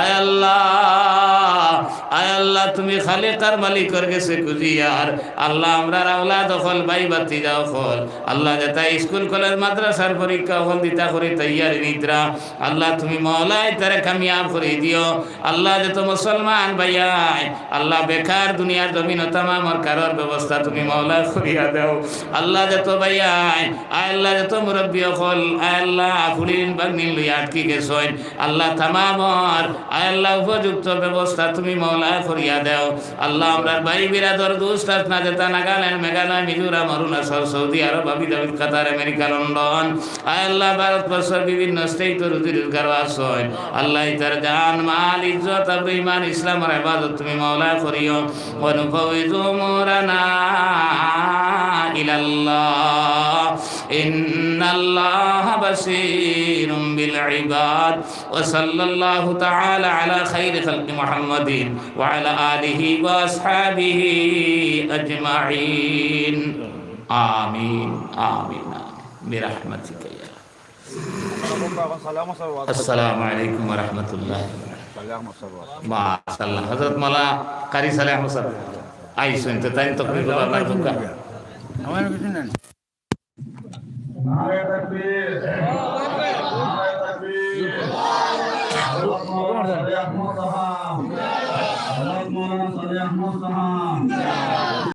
আয় আল্লাহ, আয় আল্লাহ, তুমি খালিক আর মালিকর গেছে খুঁজিয়ার। আল্লাহ, আমরার আওলাদ অকল, ভাই ভাতিজা অকল, আল্লাহ, যেতা স্কুল কলেজ মাদ্রাসার পরীক্ষা অকল দিতা করি তৈয়ারি নিতরা, আল্লাহ, তুমি মাওলা ইতারে কামিয়াব করি দিও। আল্লাহ, যত মুসলমান ভাইয়াইন, আল্লাহ, বেকার দুনিয়ার জমিনো তামামর কারর ব্যবস্থা তুমি মাওলা করিয়া দেও। আল্লাহ, যত ভাইয়াইন, আয় আল্লাহ, যত মুরব্বি অকল, আয় আল্লাহ, ফুড়িন বাগনিন লইয়া আটকি গেছইন, আল্লাহ, তামামর, আয় আল্লাহ, উপযুক্ত ব্যবস্থা তুমি মাওলা করিয়া দেও। আল্লাহ, আমরার ভাই বিরাদর দোস্ত আছলা যেতা নাগাল্যান্ড, মেঘালয়, মিজোরাম, অরুণাচল, সৌদি আরব, আবু ধাবি, কাতার, আমেরিকা, লন্ডন, আয় আল্লাহ, ভারতবর্ষর বিভিন্ন স্টেটর রুজি রোজগারো আছইন। আল্লাহ, ইতার জান, মাল, ইজ্জত, আবরু, ইমান, ইসলামর হেফাজত তুমি মাওলা করিও। ونفوض أمورنا إلى الله، إن الله بصير بالعباد. وصلى الله تعالى على خير خلق محمد وعلى آله وأصحابه أجمعين. آمين، آمين، آمين. برحمتك يا السلام عليكم ورحمة الله. মাশাআল্লাহ। হযরত মাওলানা কারি সালেহ আহমদ সাহেব আইছইন, তো তাইন তকরির করবা আপনার ভূমিকা। নারায়ে তাকবীর। নারায়ে তাকবীর। হযরত মাওলানা সালেহ আহমদ সাহেব। হযরত মাওলানা সালেহ আহমদ সাহেব।